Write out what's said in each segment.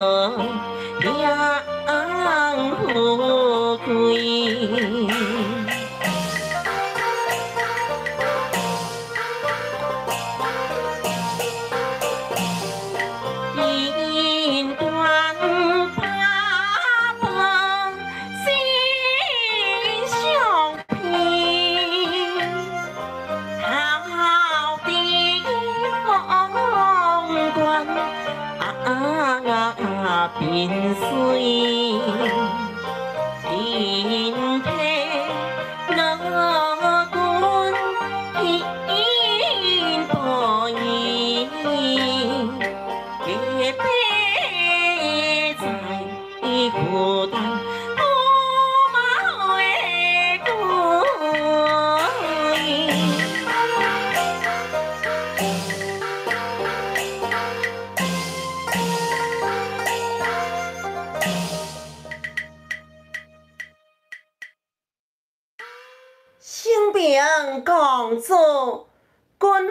享富贵。姻缘打破心相片，好地风关啊变水，人体老君因不义，隔壁在孤单不马为归。生平公子，军旅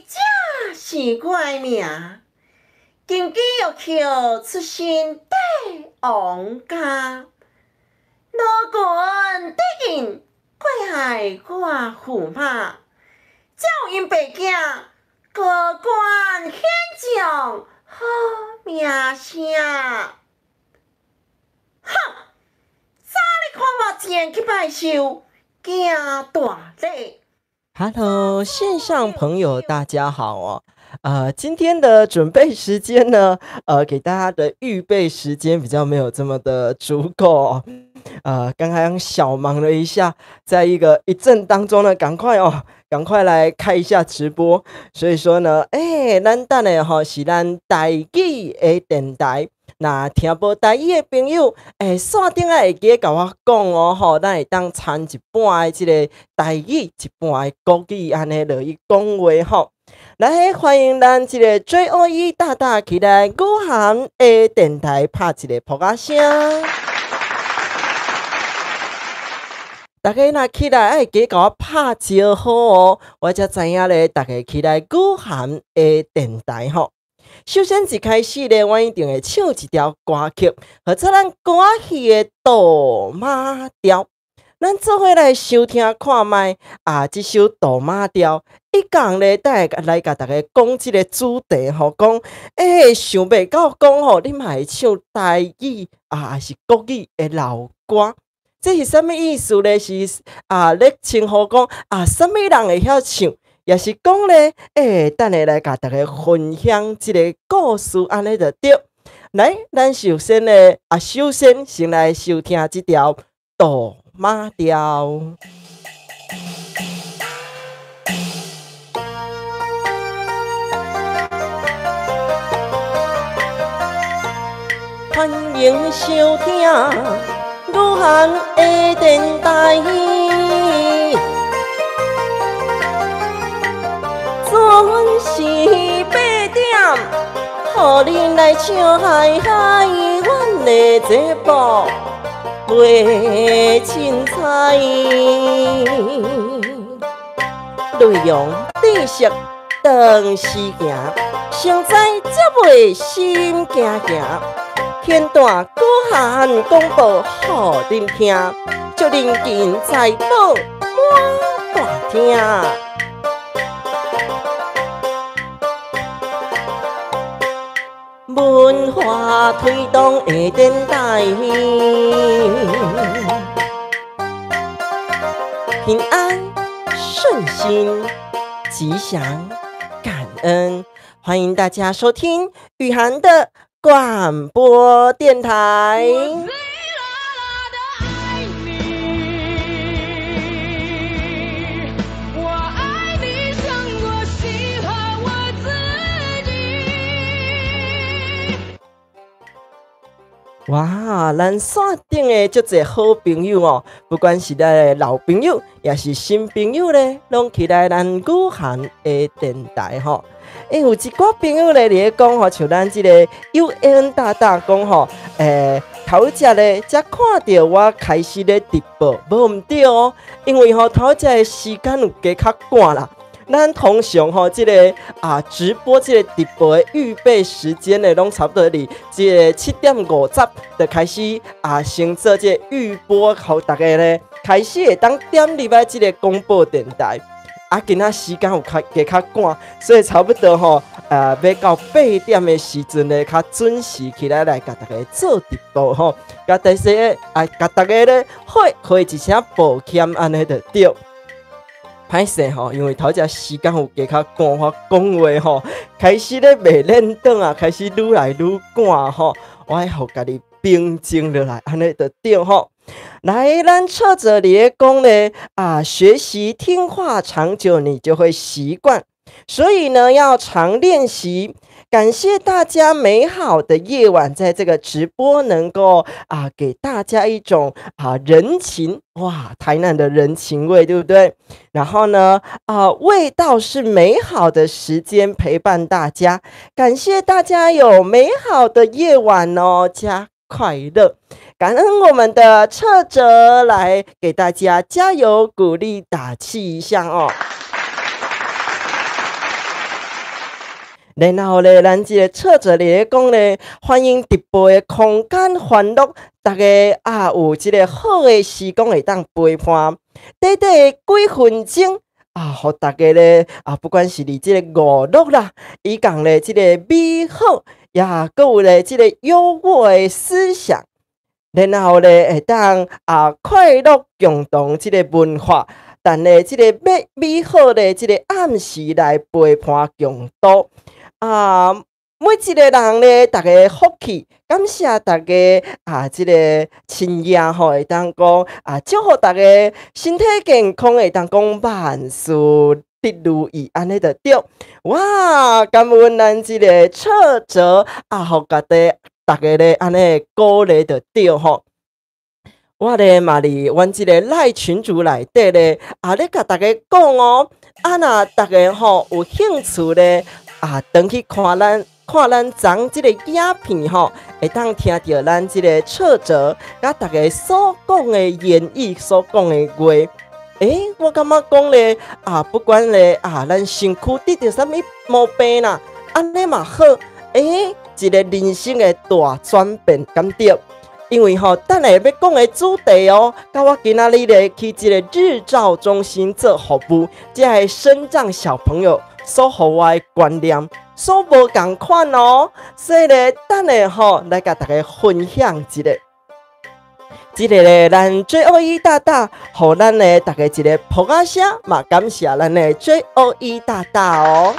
这是我的名。金枝玉叶出身帝王家，老君得应过害我驸马，才有𪜶白囝高官显将好名声。哼！早日看我前去拜寿，行大礼。 Hello，线上朋友大家好哦。今天的准备时间呢，给大家的预备时间比较没有这么的足够哦。刚刚小忙了一下，在一个一阵当中呢，赶快哦，赶快来开一下直播。所以说呢，咱等的吼是咱台语的电台。若听无台语的朋友，线顶仔会记得共我讲哦吼，咱会当掺一半的这个台语，一半的国语，按呢落去讲话吼。来，欢迎咱这个 JOE 大大起来，宇涵的电台拍一个噗仔声。大家若起来，爱记得共我拍招呼哦，我才知影咧，大家起来宇涵的电台吼。首先一开始咧，我一定会唱一条歌曲，号做咱歌仔戏的《杜马调》。咱做伙来收听看觅啊，这首《杜马调》一讲咧，等下来共大家讲这个主题吼，讲想袂到讲吼，你嘛会唱台语啊，还是国语的老歌？这是啥物意思咧？是啊，咧称呼讲啊，啥物人会晓唱？也是讲咧，等下来共大家分享这个故事，按呢就对。来，咱首先咧，首先先来收听这条《杜马调》。欢迎收听宇涵的电台。准时8点，予恁来唱嗨嗨，阮的节目袂凊彩，内容知识长时行，成知才袂心惊惊，天大高寒广播予恁听，祝恁金财宝满大厅。文化推动的电台，平安顺心吉祥感恩，欢迎大家收听雨涵的广播电台。哇，咱线顶的足济好朋友哦，不管是咱的老朋友，也是新朋友咧，拢起来咱宇涵的电台吼。有一寡朋友咧，伫咧讲吼，像咱这个 UN 大大讲吼，头一只咧，才看到我开始咧直播，无毋对哦，因为吼头一只的时间有加较赶啦。咱通常吼，這个直播這个直播的預備時間呢，攏差不多佇這个7點50就開始先做這个預播，予大家咧開始會當點入來這个廣播電台。今仔時間有較加較趕，所以差不多吼，欲到8點的時陣咧，較準時起來來共大家做直播吼，共大家共大家咧回回一聲抱歉，按呢就對。歹勢吼，因為頭才時間有加較趕，我講話吼，開始咧袂輪轉啊，開始愈來愈趕吼，我愛予家己平靜落來，按呢就對吼。來，咱徹者咧講咧學習聽話長久，你就會習慣，所以呢，要常練習。感謝大家美好的夜晚，在這個直播能夠給大家一種人情哇，台南的人情味，對不對？然後呢味道是美好的時間陪伴大家，感謝大家有美好的夜晚哦，加快樂。感恩我們的徹哲來給大家加油鼓勵打氣一下哦。然後咧，咱這個徹哲咧講咧，歡迎直播的空間歡樂，大家有這個好的時光會當陪伴，短短的幾分鐘予大家咧不管是佇這個娛樂啦，以及咧這個美好，也閣有咧這個幽默的思想，然後咧會當快樂共同這個文化，但咧這個美美好的這個暗時來陪伴共度。每一個人咧，大家福氣，感謝大家這個親友吼，會當講祝福大家身體健康，會當講萬事得如意，按呢就對。哇，感恩咱這個徹哲予家己大家咧按呢鼓勵就對吼。我咧嘛佇阮這個賴群組內底咧，咧共大家講哦，若大家吼有興趣咧，轉去看咱看咱昨這個影片吼，會當聽著咱這個徹哲佮大家所講的言語，所講的話。我感覺講咧，不管咧咱身軀得著啥物毛病啦，按呢嘛好，一個人生的大轉變，敢對？因為吼，等下欲講的主題哦，佮我今仔日咧去這個日照中心做服務，這个身障小朋友所予我的觀念，所無仝款哦。所以咧，等下吼來共大家分享一下。這个咧，咱 JOE 大大，予咱咧大家一个噗仔聲，嘛感謝咱的 JOE 大大哦。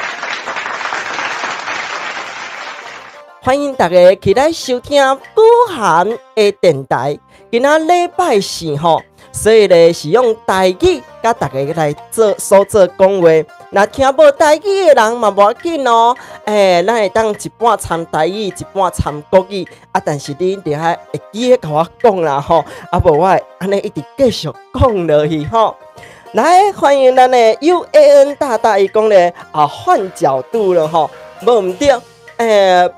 歡迎大家起來收聽古涵的電台。今仔禮拜四吼，所以咧是用台語佮大家來做所做講話。若聽無台語的人嘛無要緊哦，咱會當一半參台語，一半參國語。但是你著愛會記得共我講啦吼，無我會按呢一直繼續講落去吼。來，歡迎咱的 UAN 大大伊講咧換角度了吼，無毋對。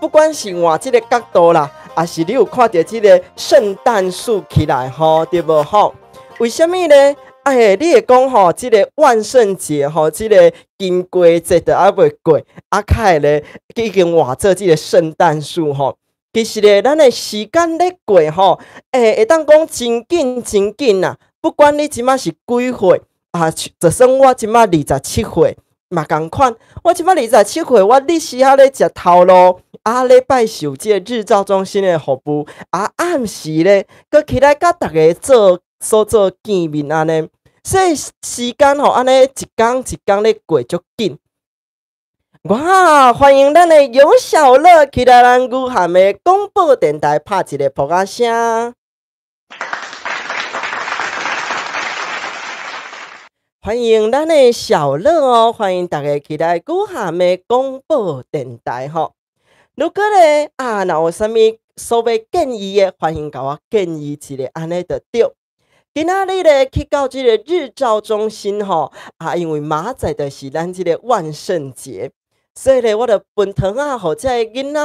不管是換這個角度啦，抑是你有看著這個聖誕樹起來吼，對無吼？為啥物呢？你會講吼，這個萬聖節吼，這個金瓜節都猶未過，較會咧已經換做這個聖誕樹吼。其實咧，咱的時間咧過吼，會當講真緊真緊啊！不管你這馬是幾歲就算我這馬27歲。嘛仝款，我這擺27歲，我日時仔咧食頭路，禮拜四有這個日照中心的服務，暗時咧，閣起來佮大家做所做見面按呢，所以時間吼按呢一工一工咧過足緊。哇！歡迎咱的尤小樂起來咱雨涵的廣播電台拍一个噗仔聲。歡迎咱的小樂哦！歡迎大家起來雨涵的廣播電台吼。如果咧若有啥物所欲建議的，歡迎共我建議一下，按呢就對。今仔日咧去到這个日照中心吼，因為明仔載就是咱這个萬聖節，所以咧我就分糖仔予這个囡仔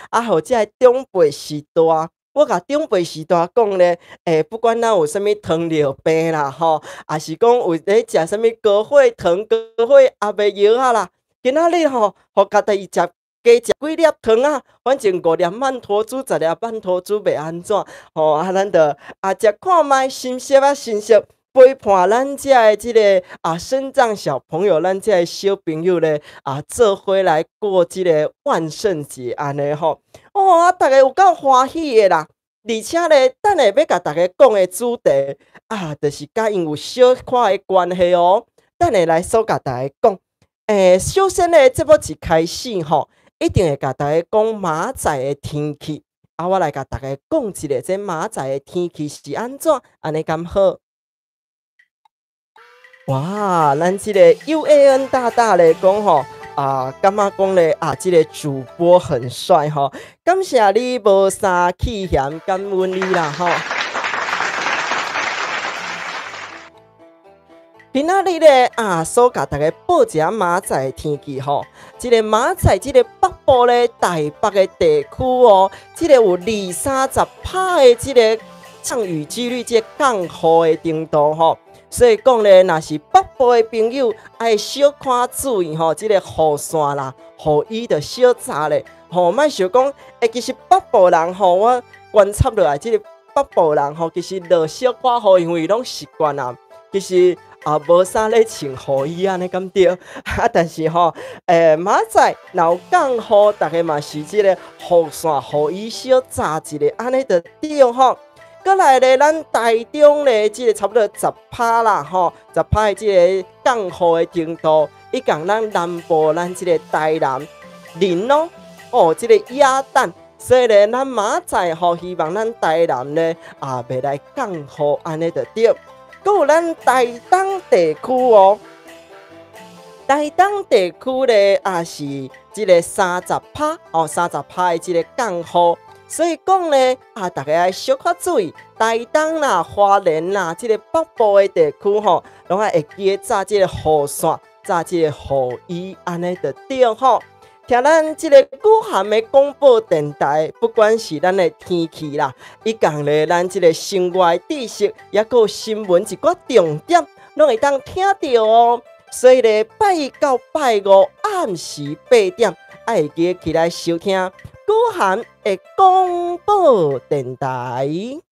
啊，予這个長輩序大。我共長輩序大講咧，不管咱有啥物糖尿病啦，吼，抑是講有咧食啥物高血糖、高血壓的藥仔啦，今仔日吼，予家己食加食幾粒糖仔，反正五粒曼陀珠、10粒曼陀珠袂按怎，吼啊，咱就啊食看覓，心惜啊心惜，陪伴咱遮的這个身障小朋友，咱遮的小朋友咧啊，做伙來過這个萬聖節按呢吼。哦啊，逐家有夠歡喜的啦！而且咧，等下欲共逐家講的主題啊，就是佮𪜶有小可的關係哦。等下來煞共逐家講。首先咧，節目一開始吼，一定會共逐家講明仔載的天氣。啊，我來共逐家講一下，這明仔載的天氣是按怎，按呢敢好？哇，咱這個 UAN 大大咧講吼，啊，感覺講咧啊，這個主播很帥吼，感謝你無啥氣嫌，感恩你啦吼。今仔日咧啊，煞共逐家報一下明仔載的天氣吼。這个明仔載，這个北部咧，台北的地區哦，這个有二三十趴的這个降雨幾率，這个降雨的程度吼。所以講咧，若是北部的朋友愛小可注意吼，這个雨傘啦、雨衣著小紮咧，吼，莫想講，其實北部人吼，我觀察落來，這个北部人吼，其實落小可雨，因為攏習慣啊，其實也無啥咧穿雨衣按呢敢對？啊，但是吼，明仔載若有降雨，逐家嘛是這个雨傘、雨衣小紮一下，按呢就對吼。閣來咧，咱台中咧，這个差不多十趴啦，吼，十趴的這个降雨的程度，以及咱南部咱這个台南林咯，哦，這个鴨蛋，所以咧，咱明仔載吼，希望咱台南咧啊，袂來降雨，按呢就對。閣有咱台東地區哦，台東地區咧也是這个30趴，哦，三十趴的這个降雨。所以講咧，啊，逐家愛小可注意，台東啦、花蓮啦，這个北部的地區吼，攏愛會記得紮這个雨傘、紮這个雨衣，按呢就對吼。聽咱這个古涵的廣播電台，不管是咱的天氣啦，以及咧咱這个生活的知識，抑閣有新聞一寡重點，攏會當聽著哦。所以咧，拜一到拜五暗時8點，愛會記得起來收聽古涵的廣播電台。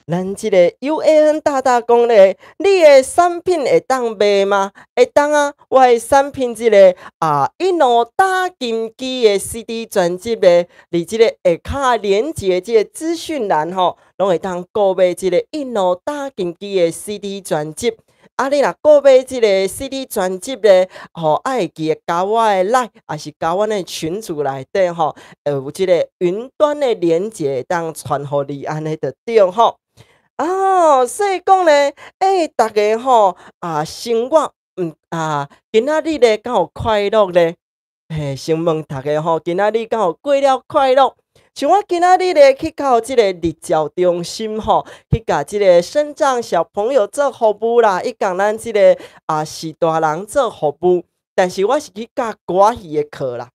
咱這个 UAN 大大講咧，你的產品會當賣嗎？會當啊！我的產品這个啊，一路打金機的 CD 專輯咧，佇這個下跤連結這个資訊欄吼，攏會當購買這个一路打金機的 CD 專輯。啊，你若購買這个 CD 專輯咧，吼，愛會記得加我的 LINE，抑是加阮的群組內底吼，有這个雲端的連結會當傳予你，按呢就對吼。哦，所以講咧，逐家吼啊，生活啊，今仔日咧敢有快樂咧？先問逐家吼，今仔日敢有過了快樂？像我今仔日咧去到這个日照中心吼，去共這个身障小朋友做服務啦，以及咱這个啊是大人做服務，但是我是去教歌戲的課啦。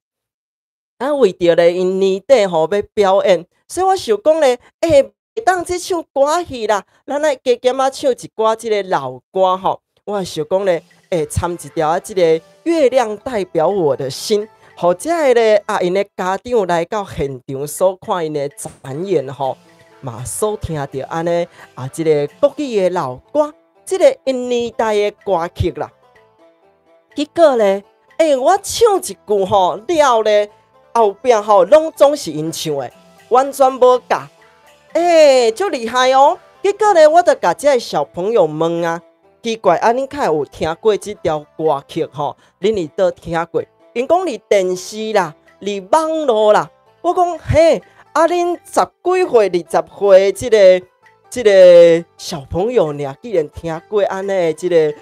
啊，為著咧𪜶年底吼欲表演，所以我想講咧，袂當這唱歌戲啦，咱愛加減仔唱一寡這个老歌吼。我想講咧，參一條仔這个月亮代表我的心，予遮个咧啊，𪜶的家長來到現場所看𪜶的展演吼，嘛所聽著按呢啊，這个國語的老歌，這个𪜶年代的歌曲啦。結果咧，我唱一句吼了咧，後壁吼攏總是𪜶唱的，完全無教。足厲害哦！結果咧，我就共這个小朋友問啊，奇怪啊，恁敢會有聽過這條歌曲吼？恁佇佗聽過？𪜶講佇電視啦，佇網路啦。我講嘿，啊恁十幾歲、20歲這个小朋友爾，竟然聽過按呢這个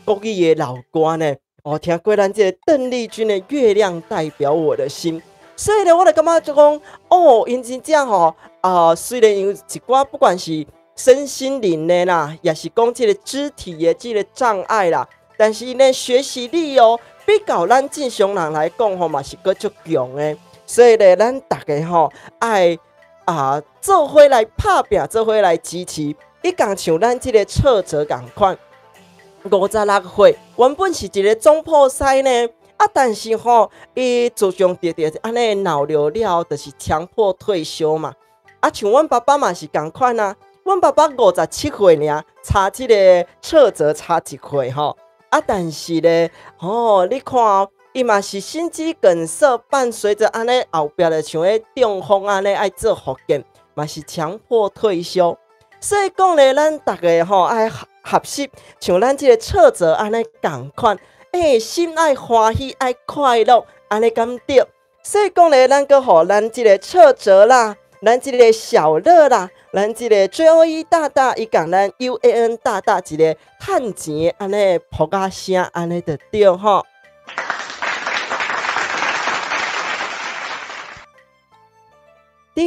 國語的老歌呢？哦，聽過咱這个鄧麗君的《月亮代表我的心》。所以咧，我就感覺就講，哦，𪜶真正吼，啊，雖然有一寡不管是身心靈的啦，抑是講這个肢體的這个障礙啦，但是呢，學習力哦，比較咱正常人來講吼，嘛是閣足強的。所以咧，咱逐家吼愛啊做伙來拍拚，做伙來支持。伊共像咱這个挫折仝款，56歲，原本是一个總鋪師呢，啊，但是吼，伊自從得著按呢腦瘤了後，就是強迫退休嘛。啊，像阮爸爸嘛是仝款啊，阮爸爸57歲爾，差這个挫折差一歲吼。啊，但是咧，吼，你看哦，伊嘛是心肌梗塞，伴隨著按呢後壁就像彼中風按呢愛做復健，嘛是強迫退休。所以講咧，咱逐家吼愛學習，像咱這个挫折按呢仝款，心愛歡喜，愛快樂，按呢敢對？所以講咧，咱閣予咱這个挫折啦，咱這个小樂啦，咱這个 JOE 大大，伊共咱 UAN 大大一个趁錢按呢噗仔聲，按呢就對吼。對，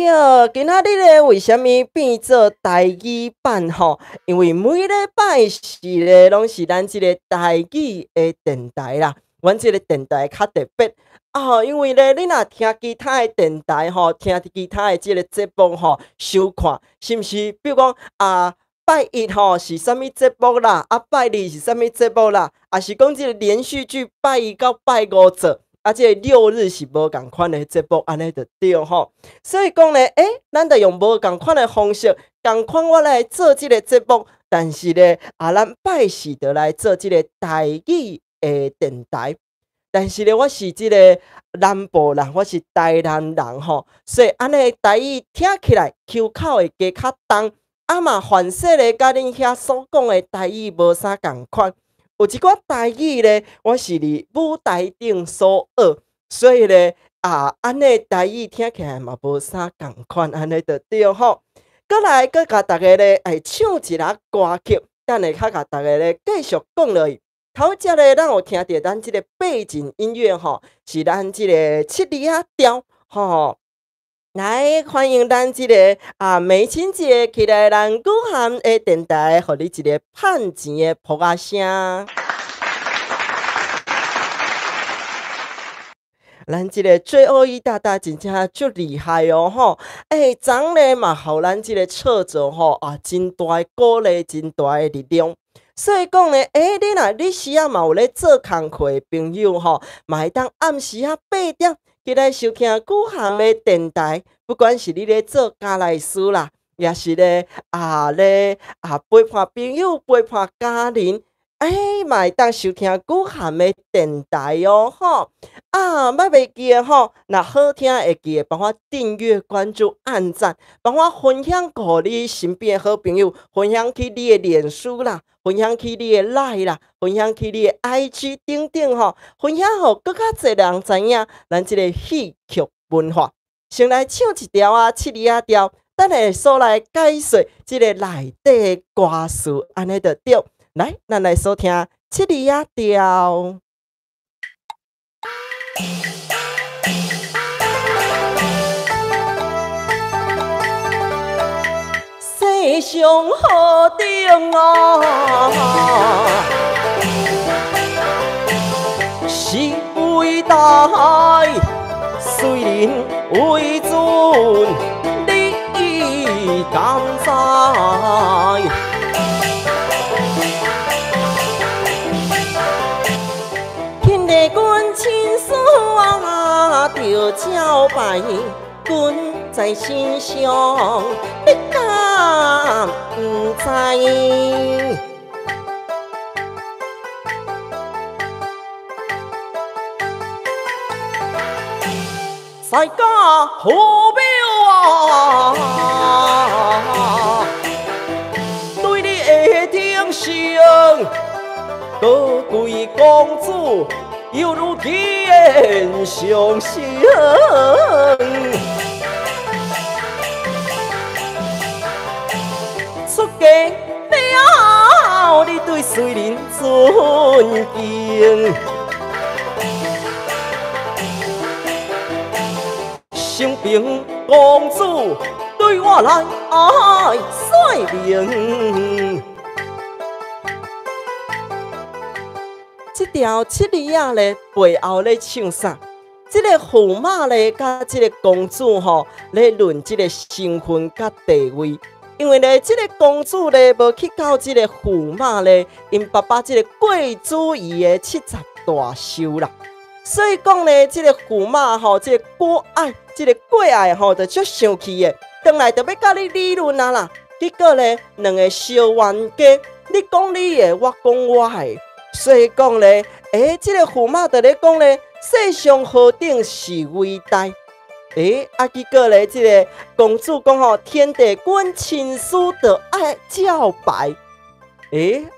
今仔日咧，為啥物變做台語版吼？因為每禮拜四咧，攏是咱這個台語的電台啦。阮這個電台較特別啊，因為咧，你若聽其他的電台吼，聽其他的這個節目吼，收看是毋是？比如講啊，拜一吼是啥物節目啦？啊，拜二是啥物節目啦？啊，是講這個連續劇拜一到拜五做。啊，這个六日是無仝款的節目，按呢就對吼。所以講咧，咱就用無仝款的方式，仝款我來做這个節目，但是咧，啊，咱拜四就來做這个台語的電台。但是咧，我是這个南部人，我是台南人吼，所以按呢台語聽起來，口口會加較重，啊嘛，凡勢咧，佮恁遐所講的台語無啥仝款。有一寡台語咧，我是佇舞台頂所學，所以咧啊，按呢台語聽起來嘛無啥仝款，按呢就對吼。閣來，閣共大家咧來唱一下歌曲，等下較共大家咧繼續講落去。頭才咧，咱有聽著咱這个背景音樂吼，是咱這个七里仔調吼。來歡迎咱這个啊美琴姐起來，咱古涵的電台，予你一个盼錢的噗仔聲。咱這个 JOE 大大真正足厲害哦吼！昨咧嘛，予咱這个挫折吼啊，真大的鼓勵，真大的力量。所以講咧，你若你時仔嘛有咧做工課的朋友吼，嘛會當暗時仔8點。起來收聽古涵的電台，不管是你咧做家內事啦，也是咧啊咧啊陪伴朋友、陪伴家人，嘛會當收聽古涵的電台哦吼。啊，莫袂記得吼，若好聽會記得幫我訂閱、關注、按讚，幫我分享予你身邊的好朋友，分享去你的臉書啦，分享去你的 LINE 啦，分享去你的 IG 等等吼，分享予閣較濟人知影咱這个戲曲文化。先來唱一條啊，七里仔調，等下煞來解說這个內底的歌詞，按呢就對。來，咱來收聽七里仔調。世上何等啊，是偉大，雖人為尊，你敢知？兄弟阮親師啊，著招牌。君在身上，你敢毋知？在家何庙啊？对你的天生，高贵公子犹如天上神。出嫁了，你對誰人尊敬？承平公子對我來說明。這條七里仔咧背後咧唱啥？這个駙馬咧，佮這个公主吼咧論這个身份佮地位。因為咧，這个公主咧無去到這个駙馬咧，𪜶爸爸這个貴主儀的70大壽啦。所以講咧，這个駙馬吼，這个郭愛，這个郭愛吼，就足生氣的，轉來就欲佮你理論啊啦。結果咧，兩个相冤家，你講你的，我講我的。所以講咧，這个駙馬就咧講咧，世上何等是偉大？啊，結果咧，這个公主講吼，天地君親師就愛照拜。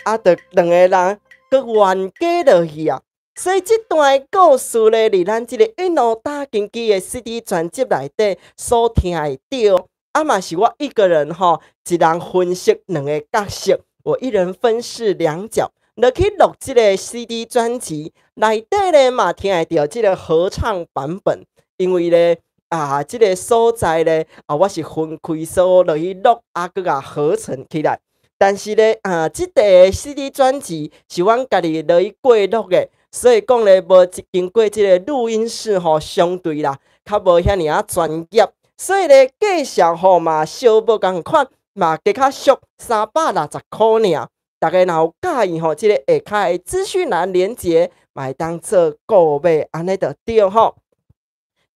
啊，就兩個人閣冤家落去啊。所以這段故事咧，佇咱這个一路打根基的 CD 專輯內底所聽會著。啊嘛是我一個人吼，一人分飾兩个角色，我一人分飾兩角。落去錄這个 CD 專輯內底咧，嘛聽會著這个合唱版本，因為咧啊，這个所在咧啊，我是分開所落去錄，啊，閣共合成起來。但是咧啊，這塊 CD 專輯是阮家己落去過錄的，所以講咧無經過這个錄音室吼，相對啦，較無遐爾仔專業，所以咧價數吼嘛小無仝款，嘛加較俗360箍爾。大家若有佮意吼，這个下跤的資訊欄連結，嘛會當做購買，按呢就對吼。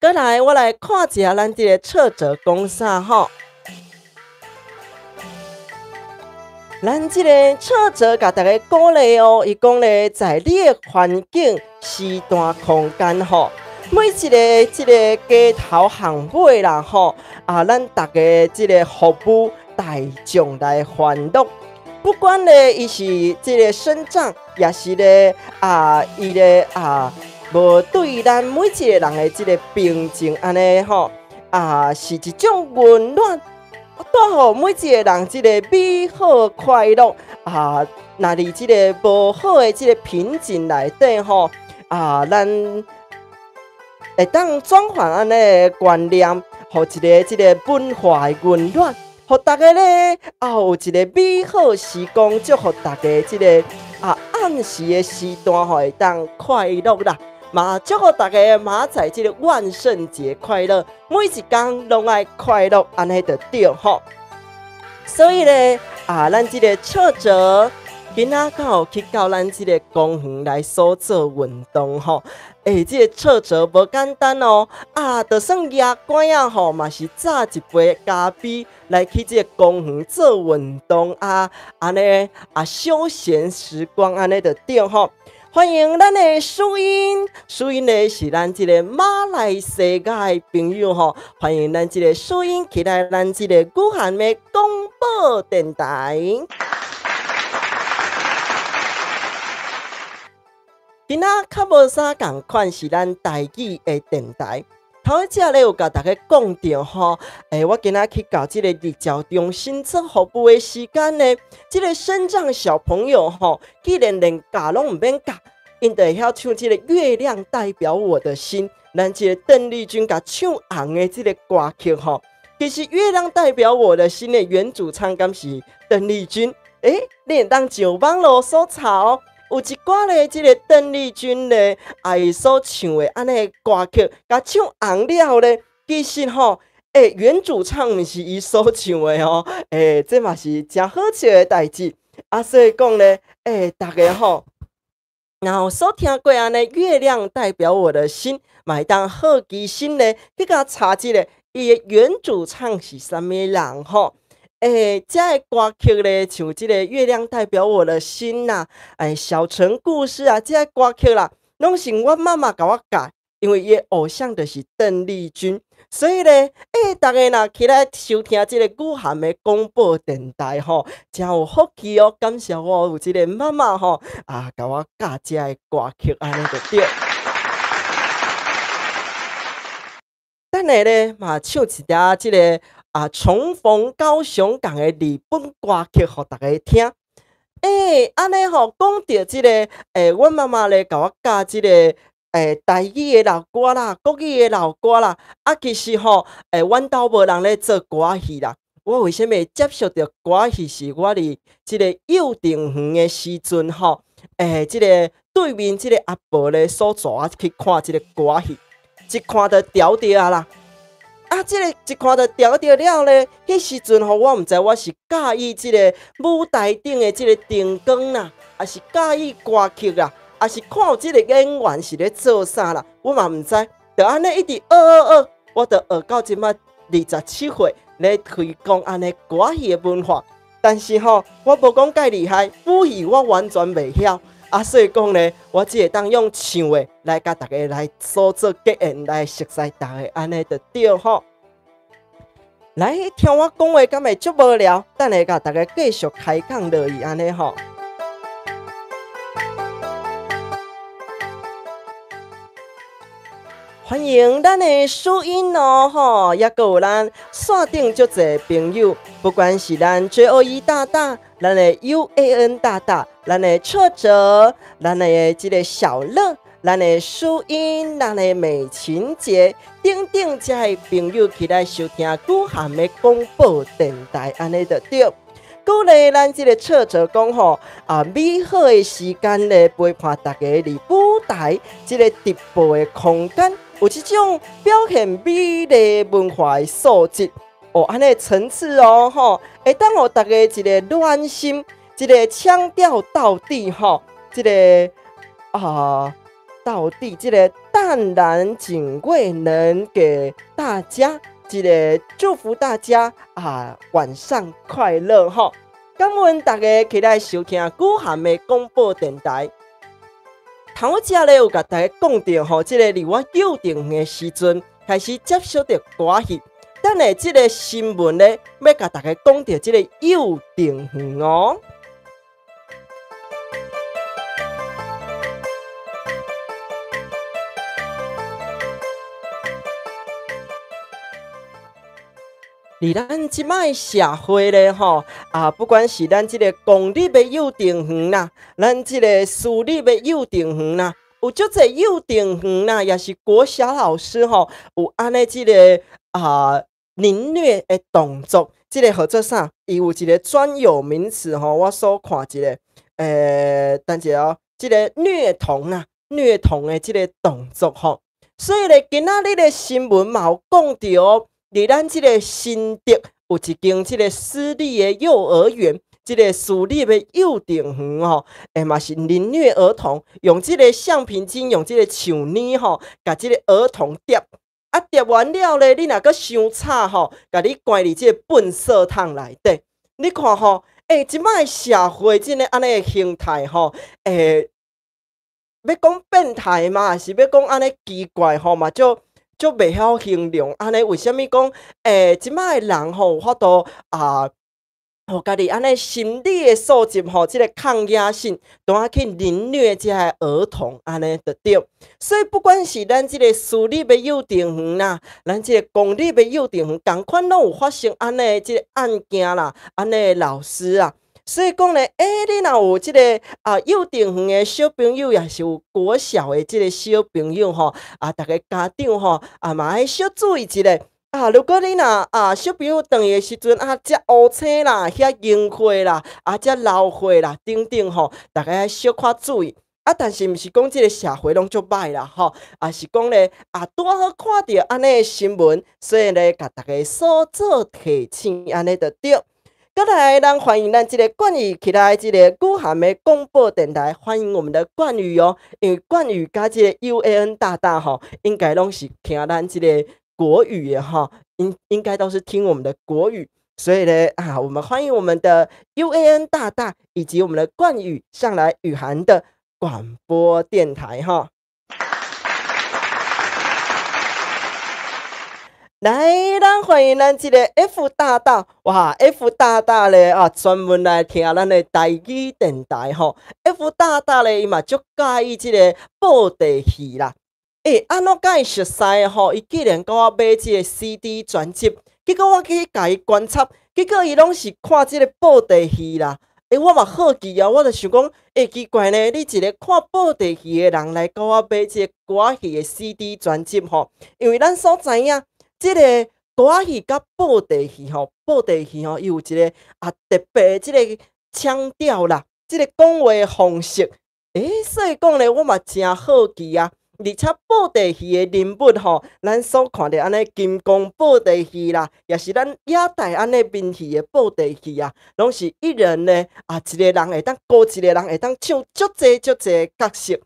閣來，我來看一下咱這个冊者講啥吼。咱這个冊者共大家鼓勵哦，伊講咧，在你的環境、時段、空間吼，每一个這个街頭巷尾啦吼，啊，咱逐家這个服務大眾來歡樂。不管咧，伊是這个身障，也是咧啊，伊咧啊，無對咱每一个人的這个平靜按呢吼啊，是一種溫暖，帶予每一个人這个美好快樂啊。若佇這个無好的這个瓶頸內底吼啊，咱會當轉換按呢觀念，予一个這个文化的溫暖。予大家咧啊，有一个美好時光，祝福大家這个啊暗時的時段吼會當快樂啦！嘛祝福大家明仔載這个萬聖節快樂，每一工攏愛快樂，按呢就對吼。所以咧啊，咱這个挫折，今仔敢有去到咱這个公園來所做運動吼。這个挫折無簡單哦，啊，就算牙關仔吼，嘛是早一杯咖啡來去這个公園做運動啊，按呢啊休閒時光按呢就對吼。歡迎咱的淑英，淑英呢是咱這個馬來西亞的朋友吼，歡迎咱這个淑英起來咱這個語涵的廣播電台。今仔較無啥仝款，是咱台語的電台。頭一隻咧有共大家講著吼，我今仔去到這个日照中心做服務的時間呢，這个身障小朋友吼，既然連教攏毋免教，𪜶就會曉唱這个月亮代表我的心，咱這个鄧麗君共唱紅的這个歌曲吼，其實月亮代表我的心的原主唱敢是鄧麗君？你會當上網路搜查哦。有一寡咧，這个鄧麗君咧，啊，伊所唱的按呢歌曲，共唱紅了後咧，其實吼，原主唱毋是伊所唱的哦，這嘛是誠好笑的代誌。啊，所以講咧，大家吼，若有所聽過按呢，月亮代表我的心，嘛會當好奇心咧，去共查一下，伊的原主唱是啥物人吼。這个歌曲咧，像這个月亮代表我的心啦，小城故事啊，這个歌曲啦，攏是阮媽媽共我教，因為伊的偶像就是鄧麗君，所以咧，大家若起來收聽這个語涵的廣播電台吼，誠有福氣哦，感謝我有這个媽媽吼，啊，共我教這个歌曲，按呢就對。等下咧，嘛唱一寡這个啊，重逢高雄港的日本歌曲，予大家聽。按呢吼，講著這个，阮媽媽咧，共我教這个，台語的老歌啦，國語的老歌啦。啊，其實吼，阮兜無人咧做歌戲啦。我為啥物會接觸著歌戲？是我佇這个幼稚園的時陣吼，這个對面這個阿婆咧所在啊去看這個歌戲，一看就牢著啊啦。啊，這個一看就牢著了咧，彼時陣吼，我毋知我是佮意這個舞台頂的這個燈光啦，抑是佮意歌曲啦，抑是看有這個演員是咧做啥啦，我嘛毋知。就按呢一直學學學，我就學到這擺27歲咧推廣按呢歌戲的文化。但是吼，我無講蓋厲害，武戲我完全袂曉。啊，所以講咧，我只會當用唱的來共大家來所做結緣，來熟似大家按呢就對吼。來聽我講話，敢會足無聊？等下共大家繼續開講落去按呢吼。歡迎咱的舒音哦吼，猶閣有咱線頂足濟朋友，不管是咱 JOE 大大，咱的 UAN 大大，咱的挫折，咱的這个小樂，咱的舒音，咱的美琴姐，等等遮的朋友起來收聽古涵的廣播電台，按呢就對。鼓勵咱這个挫折講吼啊，美好的時間咧陪伴大家佇舞台這个直播的空間，有這種表現美麗文化的素質哦，按呢層次哦吼，會當予大家一个暖心，一个腔調到底吼，這个啊到底這个淡然景味能給大家。這个祝福大家啊，晚上快樂吼！感恩大家起來收聽古涵的廣播電台。頭先咧有共大家講著吼，這個佇我幼稚園的時陣開始接觸著歌戲。等下這个新聞咧，欲共大家講著這个幼稚園哦。佇咱這擺社會咧吼，啊，不管是咱這个公立的幼稚園啦，咱這个私立的幼稚園啦，有足濟幼稚園啦，也是國小老師吼，有按呢這个啊凌虐的動作，這个號做啥？伊有一个專有名詞吼，我所看一个，等一下哦，這个虐童啦，虐童的這个動作吼，所以咧，今仔日的新聞嘛有講著哦。佇咱這个新竹有一間這个私立的幼兒園，這个私立的幼稚園吼，嘛是凌虐兒童，用這个橡皮筋，用這个樹枝吼，共這个兒童疊，啊疊完了咧，你若閣傷吵吼，共你關佇這个糞掃桶內底。你看吼，這擺社會真的按呢个形態吼，欲講變態嘛，還是欲講按呢奇怪吼嘛，就袂曉形容，按呢為啥物講？這擺的人吼有法度啊，予家己按呢心理的素質吼，這个抗壓性，都愛去凌虐這个兒童，按呢就對。所以不管是咱這个私立的幼稚園啦，咱這个公立的幼稚園，仝款攏有發生按呢這个案件啦，按呢老師啊。所以講咧，你若有這个啊幼稚園的小朋友，也是有國小的這个小朋友吼，啊，逐个家長吼，啊嘛愛小注意一下。啊，如果你若啊小朋友轉去的時陣啊，遮烏青啦，遐櫻花啦，啊遮老花啦，等等吼，逐家愛小可注意。啊，但是毋是講這个社會攏足歹啦吼，啊是講咧啊，拄好看著按呢的新聞，所以咧，共大家所做提醒，按呢就對。閣來，咱歡迎咱這个冠宇起來，這个古涵的廣播電台，歡迎我們的冠宇哦。因為冠宇佮這个 UAN 大大吼，應該攏是聽咱這個國語的吼，應該都是聽我們的國語，所以咧啊，我們歡迎我們的 UAN 大大以及我們的冠宇上來雨涵的廣播電台吼。來，咱歡迎咱這个 F 大大，哇，F 大大咧啊，專門來聽咱的台語電台吼。F 大大咧，伊嘛足佮意這个布袋戲啦。按怎佮伊熟似吼？伊竟然佮我買這个 CD 專輯，結果我去共伊觀察，結果伊攏是看這个布袋戲啦。我嘛好奇啊，我就想講，奇怪呢，你一个看布袋戲的人來佮我買這个歌戲的 CD 專輯吼？因為咱所知影。這个歌戲佮布袋戲吼，布袋戲吼，伊有一个啊特別這个腔調啦，這个講話方式，所以講咧，我嘛誠好奇啊！而且布袋戲的人物吼，咱所看著按呢金剛布袋戲啦，也是咱野台按呢民戲的布袋戲啊，攏是一人呢啊，一个人會當孤一个人會當唱足濟足濟角色，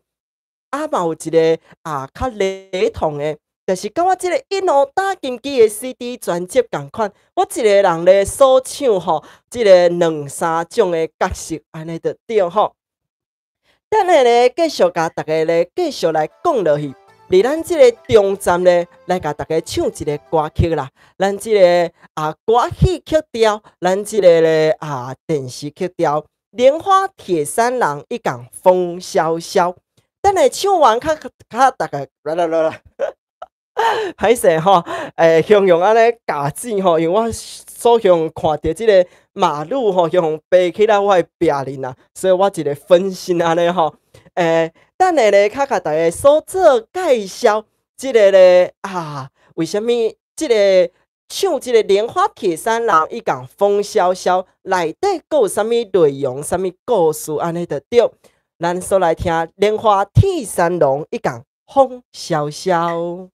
啊嘛有一个啊較雷同的，但是佮我這个一路打金枝的 CD 專輯仝款，我一个人咧所唱吼，這个兩三種的角色，按呢就對吼。等下咧，繼續共大家咧繼續來講落去。佇咱這个中站咧，來共大家唱一个歌曲啦。咱這个啊歌戲曲調，咱這个咧啊電視曲調，《蓮花鐵三郎》伊講風蕭蕭。等下唱完，較較大家來來來來，歹勢吼，形容按呢咬舌吼，因為我所向看著這个馬路吼，向爬起來我的壁面啊，所以我一个分心按呢吼。等下咧，較共大家所做介紹，這个咧啊，為啥物這个唱這个蓮花鐵三郎伊講風蕭蕭內底閣有啥物內容、啥物故事按呢就對。咱煞來聽蓮花鐵三郎伊講風蕭蕭。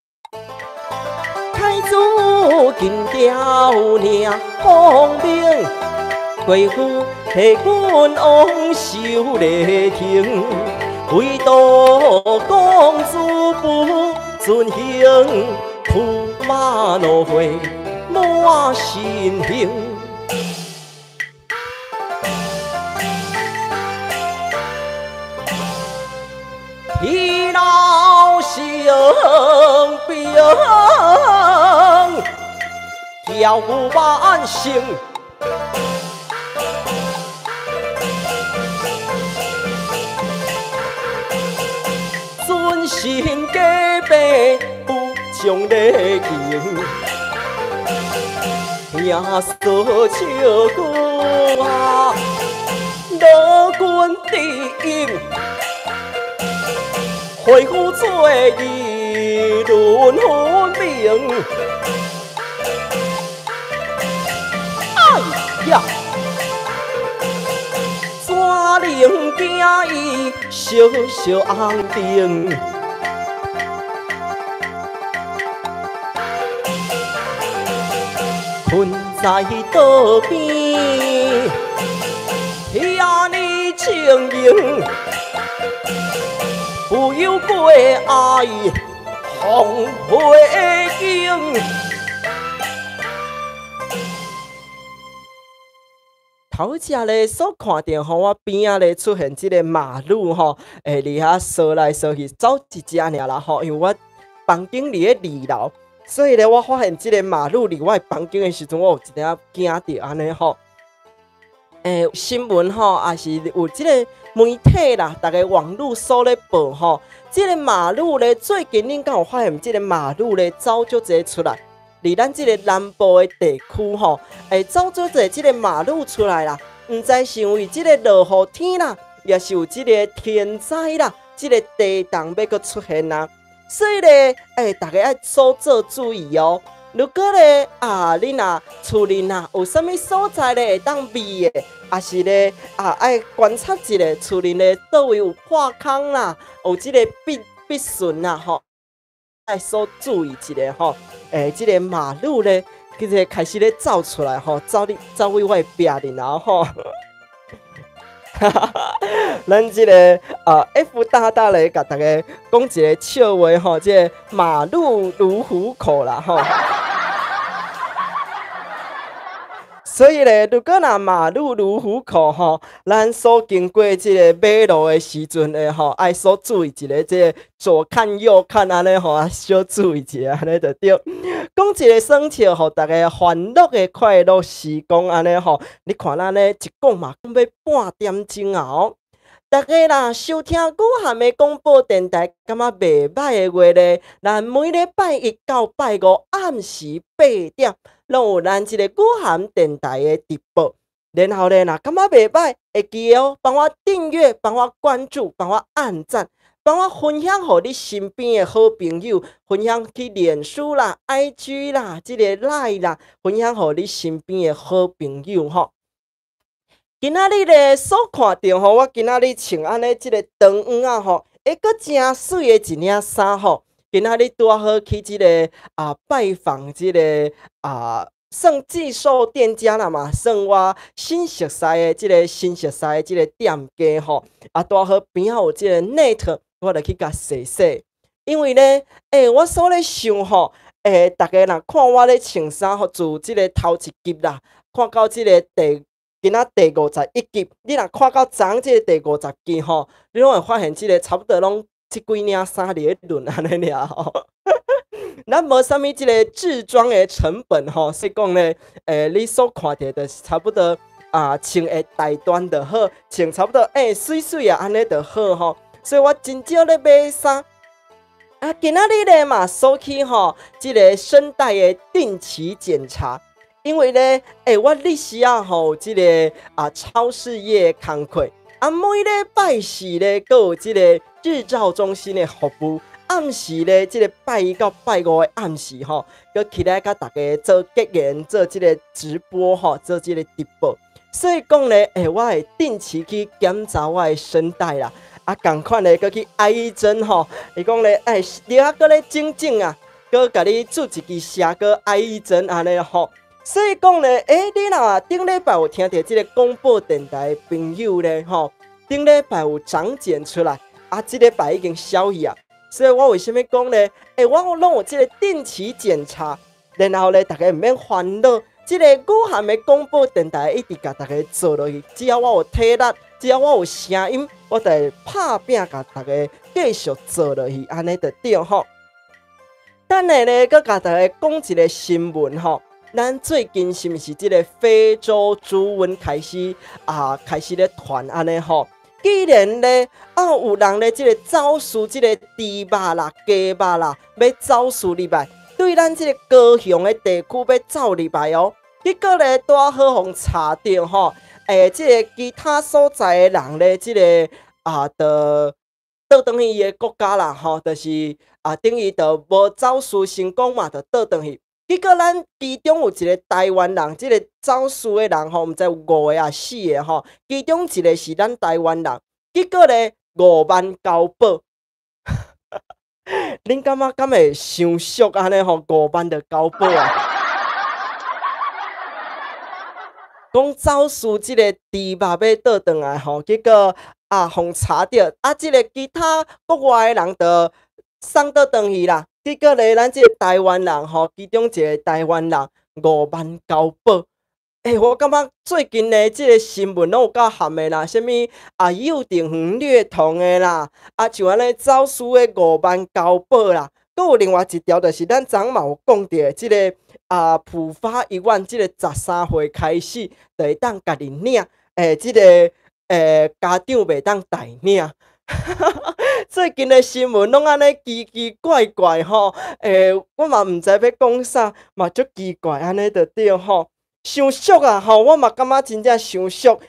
開主金雕領奉命，貴婦替君王守禮亭，唯獨公主不遵行，駙馬怒火滿身形。疲勞生兵，挑萬星，尊神假白不将礼敬，耶稣笑句啊，老君知音。恢复做义论分明。哎呀，怎能惊伊小小红灯？困在桌边，遐尔清闲。不由过爱风花景。頭才咧所看著吼，我邊仔咧出現這个馬路吼，會佇遐踅來踅去，走一隻爾啦吼，因為我房間佇咧二樓，所以咧我發現這个馬路佇我的房間的時陣，我有一點仔驚著按呢吼。新聞吼，也是有這个媒體啦，逐个網路所咧報吼，這个馬路咧，最近恁敢有發現這个馬路咧走足濟出來？佇咱這个南部的地區吼，會走足濟這个馬路出來啦。毋知是因為這个落雨天啦，也是有這个天災啦，這个地動欲閣出現啦。所以咧，逐家愛多做注意哦。如果咧啊，你若厝裡若有啥物所在咧會當避的，抑是咧啊愛觀察一下厝裡咧佗位有破空啦，有這个必必順啦吼，愛所注意一下吼。這个馬路咧，其實開始咧走出來吼，走你走位我的壁裡然吼。咱這个啊 F 大大咧，共大家講一個笑話吼，這个馬路如虎口啦吼。所以咧，如果若馬路如虎口吼，咱所經過這个馬路的時陣咧吼，愛所注意一下，這个左看右看按呢吼，小注意一下按呢就對。講一个耍笑，予大家歡樂的快樂時光按呢吼，你看咱咧一講嘛，講欲半點鐘啊哦。大家若收聽古漢的廣播電台，感覺袂䆀的話咧，咱每禮拜一到拜五暗時8點，攏有咱這個古漢電台的直播。然後咧，若感覺袂䆀，會記得哦，幫我訂閱，幫我關注，幫我按讚，幫我分享予你身邊的好朋友，分享去臉書啦、IG 啦、這個 Line 啦，分享予你身邊的好朋友吼。今仔日咧所看著吼，我今仔日穿按呢這个長衫仔吼，會閣誠媠的一領衫吼。今仔日拄仔好去這个拜訪這个算寄售店家啦嘛，算我新熟似的這个新熟似的這个店家吼。拄仔好邊仔有這个 net，我就去共踅踅。因為咧，我所咧想吼，逐家若看我咧穿衫吼，自這个頭一集啦，看到這个今仔第51集，你若看到昨昏這个第50集吼，你攏會發現這个差不多攏這幾領衫佇咧輪按呢爾吼。咱無啥物這个置裝的成本吼，所以講咧，你所看著就是差不多穿會大段就好，穿差不多媠媠啊，按呢就好吼。所以我真少咧買衫。今仔日咧嘛，煞去吼，這个聲帶的定期檢查，因為咧，我日時仔吼，這个超市業的工課，每禮拜四咧，閣有這个日照中心的服務。暗時咧，這个拜一到拜五的暗時吼，閣起來共大家做結緣，做這个直播吼，做這个直播。所以講咧，我會定期去檢查我的聲帶啦。仝款咧，閣去愛針吼。伊講咧，你猶閣咧整整啊，閣共你注一支聲，閣愛針按呢吼。所以講咧，你若頂禮拜有聽著這个廣播電台的朋友咧，吼，頂禮拜有長繭出來，這禮拜已經消去啊。所以我為啥物講咧？我攏有這个定期檢查，然後咧，大家毋免煩惱。這个語涵的廣播電台一直共大家做落去，只要我有體力，只要我有聲音，我就會拍拚共大家繼續做落去，按呢就對吼。等下咧，閣共大家講一个新聞吼。咱最近是毋是這个非洲豬瘟開始咧傳按呢吼？既然咧，有人咧，這个走私這个豬肉啦、雞肉啦，欲走私入來，對咱這个高雄的地區欲走入來哦。結果咧，拄仔好予查著吼，這个其他所在的人咧，這个就倒轉去伊的國家啦，吼，就是等於就無走私成功嘛，就倒轉去。結果咱其中有一个台灣人，這个走私的人吼，毋知有五个抑四个吼，其中一个是咱台灣人，結果咧5萬交保。恁感覺敢會傷俗按呢吼？五萬就交保啊？講走私這个豬肉欲倒轉來吼，結果予查著，這个其他國外的人就送倒轉去啦。結果咧，咱這个台灣人吼，其中一个台灣人五萬交保。我感覺最近的這个新聞攏有夠譀的啦，啥物幼稚園虐童的啦，像按呢走私的五萬交保啦，閣有另外一條就是咱昨昏嘛有講著的這个普發一萬，這個13歲開始就會當家己領，這个家長袂當代領。最近的新聞攏按呢奇奇怪怪吼，我嘛毋知欲講啥，嘛足奇怪按呢就對吼，傷俗啊吼，我嘛感覺真正傷俗。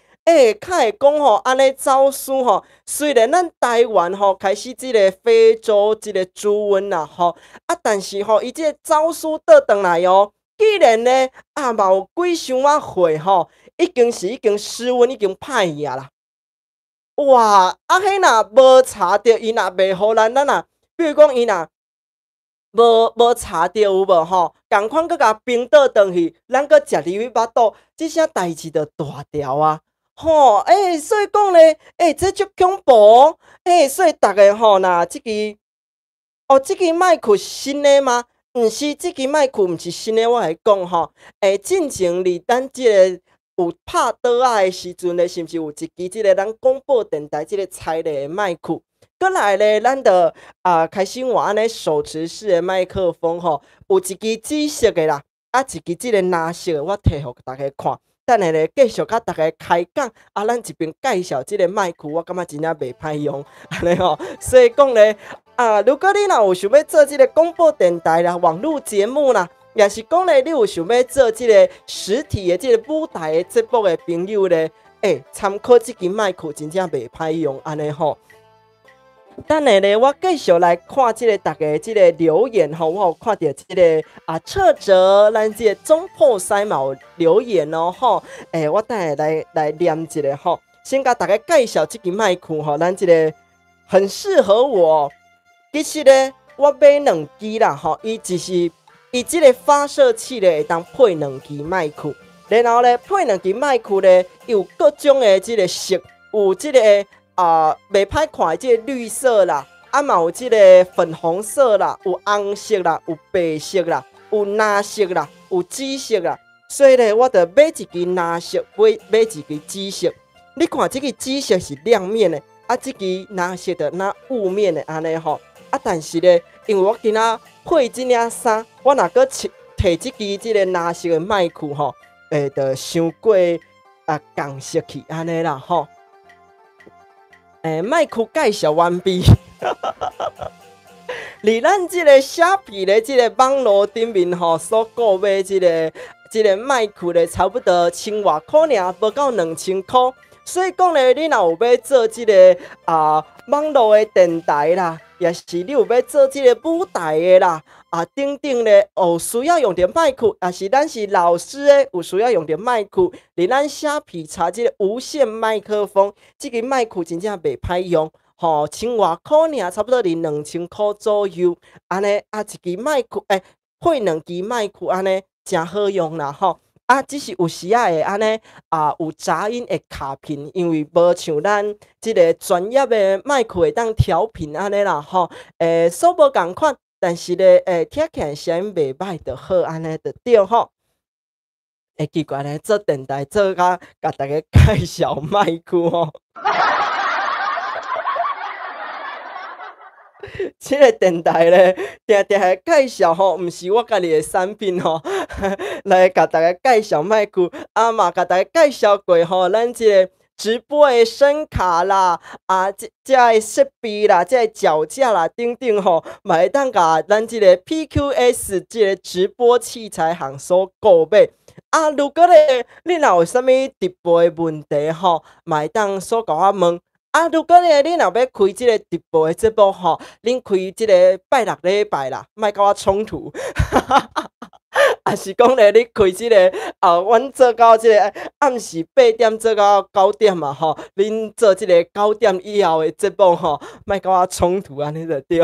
較會講吼，按呢走私吼，雖然咱台灣吼開始這个非洲這个豬瘟啦吼，但是吼，伊這个走私倒轉來哦，既然呢嘛有幾箱仔貨吼，已經失溫，已經歹去啊啦。哇！彼若無查著，伊若袂予咱，咱若比如講伊若無查著有無吼？仝款閣共冰倒轉去，咱閣食入去腹肚，這聲代誌就大條啊！吼，所以講咧，這足恐怖哦！所以逐家吼，若這支哦，這支麥克新的嗎？毋是，這支麥克毋是新的，我來講吼。進前佇咱這个有拍桌仔的時陣咧，是毋是有一支這个咱廣播電台這个彩禮的麥克？閣來咧，咱就開始換按呢手持式的麥克風吼，有一支紫色的啦，一支這個藍色的，我提予大家看。等下咧，繼續共大家開講，咱一邊介紹這個麥克，我感覺真正袂歹用，按呢吼。所以講咧，如果你若有想欲做這個廣播電台啦、網路節目啦，抑是講咧，你有想欲做這个實體的這个舞台的節目的朋友咧，參考這支麥克真正袂歹用，按呢吼。等下咧，我繼續來看這个大家這个留言吼，我有看著這个啊，徹哲咱這个總鋪師嘛有留言哦吼，欸，我等下來來念一下吼，先共大家介紹這支麥克吼，咱這个很適合我。其實咧，我買兩支啦吼，伊只是伊這个發射器咧會當配兩支麥克，然後咧配兩支麥克咧，有各種的這个色，有這个。啊，袂歹看的這个綠色啦，啊嘛有這个粉紅色啦，有紅色啦，有白色啦，有藍色啦，有紫色啦。所以咧，我就買一支藍色，買買一支紫色。你看這个紫色是亮面的，啊，這支藍色就若霧面的按呢吼。啊，但是咧，因為我今仔配這領衫，我若閣摕這支這个藍色的麥克吼，會就傷過啊仝色去按呢啦吼。欸，麥克介紹完畢。佇咱這个蝦皮的這个網路頂面吼，所購買這个這个麥克咧，差不多千外箍爾，無到2000箍。所以講咧，你若有欲做這个啊網路的電台啦，抑是你有欲做這个舞台的啦，啊等等咧，有需要用著麥克，抑是咱是老師的，有需要用著麥克，佇咱蝦皮查這个無線麥克風，這个麥克真正袂歹用，吼，千外箍爾，差不多佇2000箍左右，按呢啊一支麥克，欸，配兩支麥克按呢，誠好用啦吼。啊，只是有時仔會按呢啊，有雜音會卡頻，因為無像咱這个專業的麥克會當調頻按呢啦吼，欸，所無仝款，但是咧，欸，聽起來聲音袂歹就好，按呢就對吼。欸，奇怪咧，做電台做甲共大家介紹麥克吼。這个電台咧，定定會介紹吼，毋是我家己的產品吼，來共大家介紹麥克，啊嘛共大家介紹過吼，咱這个直播的聲卡啦，啊，這這个設備啦，這个腳架啦，等等吼，嘛會當共咱這个 PQS 這个直播器材行所購買。啊，如果咧，你若有啥物直播的問題吼，嘛會當所共我問。啊，如果咧，你若欲開這个直播的節目吼，恁開這个拜六禮拜啦，莫佮我衝突。抑是講咧，你開這个啊，阮做到這个暗時8點做到9點嘛吼，恁做這个9點以後的節目吼，莫佮我衝突按呢就對。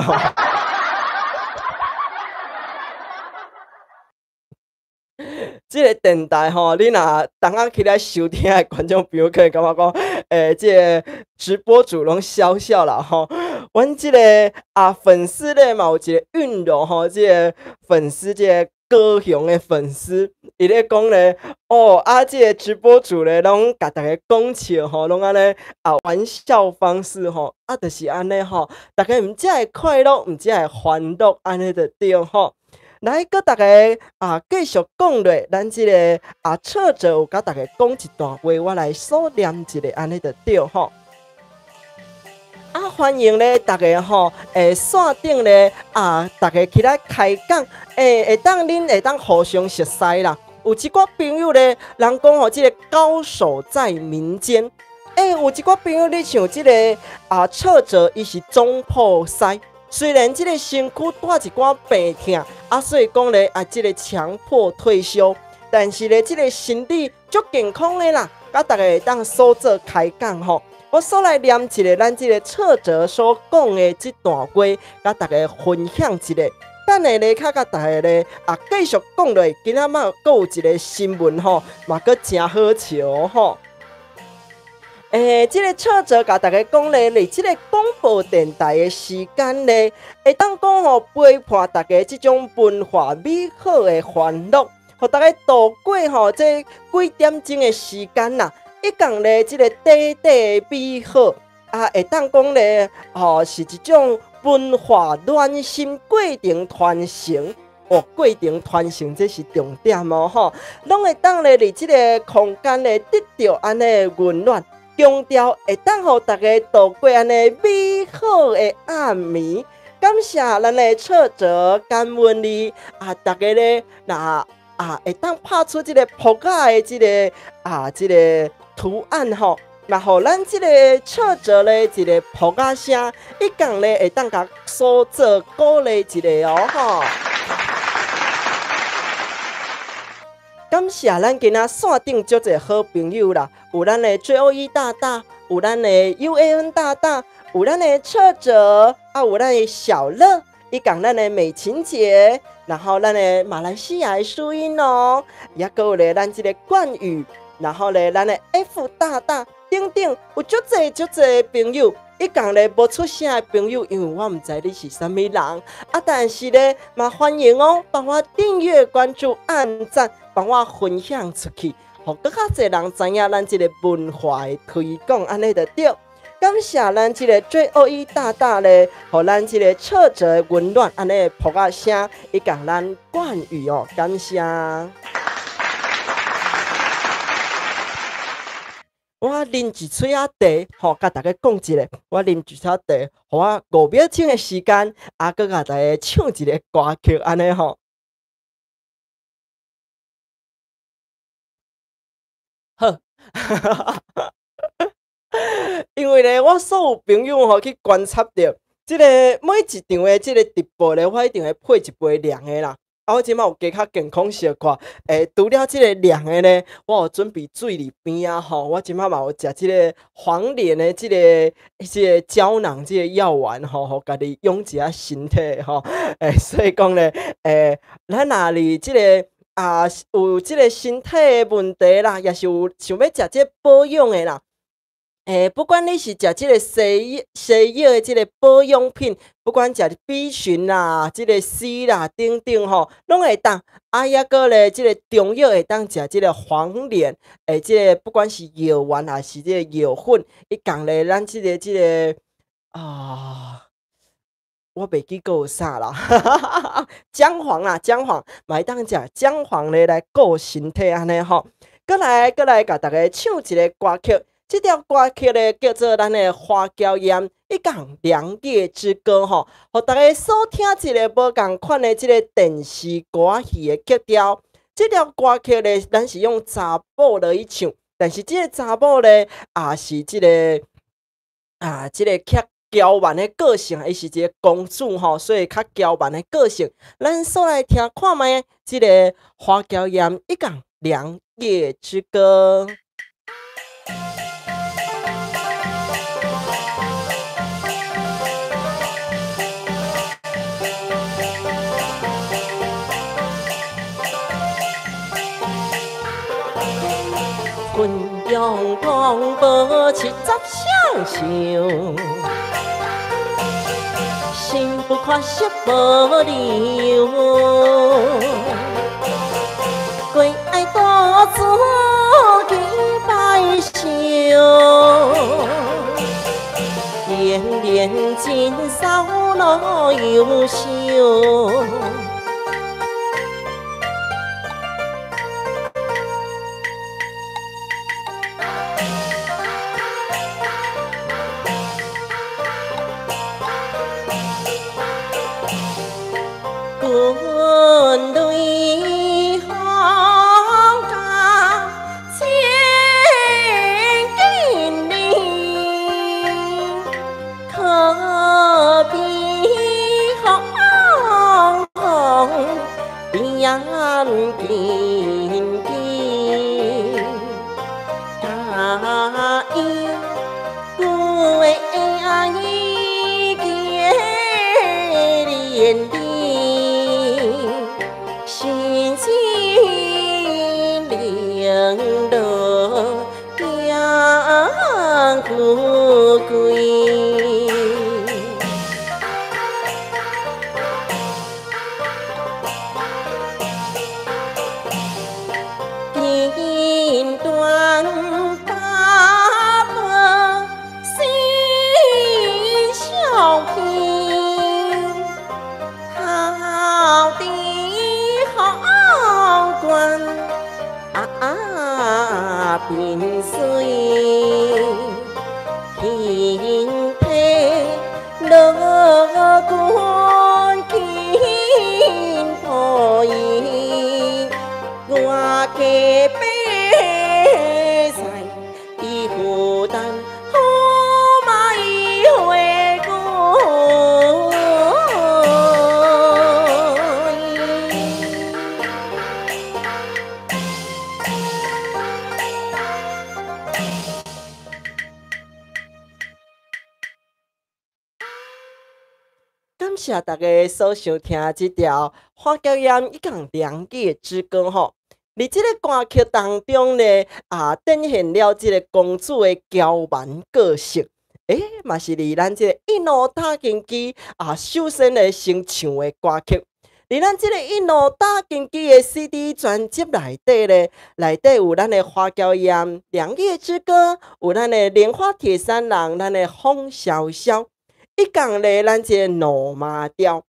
這个電台吼，你若當下起來收聽的觀眾朋友可能感覺講，欸，這个直播主攏笑笑啦吼。阮這個啊粉絲咧嘛有一個韻柔吼，這个粉絲這个高雄的粉絲，伊咧講咧，哦啊，這个直播主咧攏共大家講笑吼，攏按呢啊玩笑方式吼，啊就是按呢吼，大家毋才會快樂，毋才會歡樂，按呢就對吼。來，閣大家啊，繼續講落，咱這个啊，徹哲有共大家講一段話，我來所念一下，按呢就對吼。啊，歡迎咧，大家吼，欸，線頂咧啊，大家起來開講，欸，會當恁會當互相熟似啦。有一寡朋友咧，人講吼，這个高手在民間。欸，有一寡朋友，你像這个啊，徹哲，伊是總鋪師。雖然這个身軀帶一寡病痛，啊，所以講咧啊，這个強迫退休，但是咧，這个身體足健康的啦，佮大家會當所做開講吼。我煞來念一个咱這个徹哲所講的這段話，佮大家分享一下。等下咧，較佮大家咧啊，繼續講落，今仔嘛閣有一个新聞吼，嘛閣誠好笑吼。欸，這个徹哲共大家講咧，佇這个廣播電台的時間咧，會當講吼陪伴大家這種文化美好的歡樂，予大家度過吼這幾點鐘的時間啦。一共咧，這個短短的美好啊，會當講咧，吼是一種文化暖心過程傳承。哦，過程傳承這是重點哦，吼，攏會當咧佇這个空間咧得著按呢溫暖。強調會當予大家度過按呢美好的暗暝，感謝咱的徹哲，感恩你啊！大家咧，若啊會當拍出這个噗仔的這个啊這个圖案吼，嘛，予咱這个挫折咧一个噗仔聲，一共咧會當共所做鼓勵一下哦吼。感謝咱今仔線頂足濟好朋友啦，有咱的 JOE 大大，有咱的 UAN 大大，有咱的挫折，啊有咱的小樂，以及咱的美琴姐，然後咱的馬來西亞的舒英哦，也閣有咧咱這个冠宇，然後咧咱的 F 大大等等，有足濟足濟朋友。一共咧無出聲的朋友，因為我毋知你是啥物人啊，但是咧嘛歡迎哦，幫我訂閱、關注、按讚，幫我分享出去，予閣較濟人知影咱這个文化的推廣，按呢就對。感謝咱這个 JOE 大大咧，予咱這个挫折溫暖，按呢噗仔聲，以及咱冠宇哦，感謝。我啉一喙仔茶，吼，共大家講一下。我啉一喙仔茶，予我5秒鐘的時間，啊，閣共大家唱一个歌曲，按呢吼。好，因為咧，我所有朋友吼去觀察著，這个每一場的這个直播咧，我一定會配一杯涼的啦。啊，我這擺有加較健康小可，除了這个涼的咧，我有準備水佇邊仔吼，我這擺嘛有食這个黃連的這个膠囊，這个藥丸吼，予家己養一下身體吼。所以講咧，咱若佇這个啊有這个身體的問題啦，也是有想欲食這个保養的啦。不管你是食這个西藥的這个保養品，不管食 B 群啦、這个 C 啦等等吼，攏會當。啊，抑閣咧，這个中藥會當食這个黃連，這个不管是藥丸還是這个藥粉，伊共咧咱這个啊，我袂記閣有啥啦，薑黃啦，薑黃嘛會當食薑黃咧來顧身體按呢吼。閣來，閣來，共大家唱一个歌曲。這條歌曲咧叫做咱的《花嬌艷》，一講良夜之歌吼，予大家所聽一个無仝款的這个電視歌戲的曲調。這條歌曲咧，咱是用查某來去唱，但是這个查某咧，也是這个啊，這个較嬌蠻的個性，伊是一个公主吼，所以較嬌蠻的個性。咱煞來聽看覓這个《花嬌艷》一講良夜之歌。陽光無70雙袖，心不快色無理由，归爱独自去拜寿，连连金嫂乐优秀。君对皇家千金里，可比红红变金金，答应归爱结连理。心情零落江富贵，金断大破心小平，好的。关啊，滨水轻体乐君轻抱伊，我家白菜伊负担。謝大家所收聽這條花嬌艷以及涼月之歌吼。佇這个歌曲當中呢，展現了這个公主的嬌蠻個性。嘛是佇咱這个一路打根基首先咧先唱的歌曲。佇咱這个一路打根基的 CD 專輯內底咧，內底有咱的花嬌艷、涼月之歌，有咱的蓮花鐵三郎，咱的風蕭蕭，以及咧咱這個羅馬調。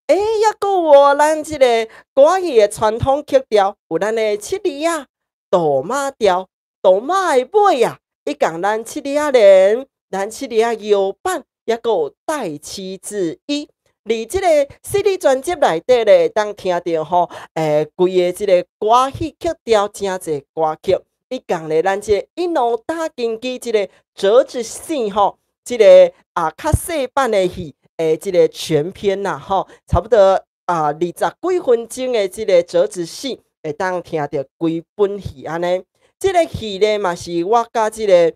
猶閣有咱這个歌仔戲的傳統曲調，有咱的七里仔、杜馬調、杜馬的尾啊，以及咱七里仔連、咱七里仔搖板，猶閣有帶妻子衣。佇這个 CD 專輯內底咧，會當聽著吼，規個這个歌戲曲調，誠濟歌曲，以及咧咱這个一路打根基這个折子戲吼，這个較細版的戲的這个全篇啦吼，差不多20幾分鐘的這个折子戲，會當聽著規本戲按呢。這个戲咧嘛是我佮這个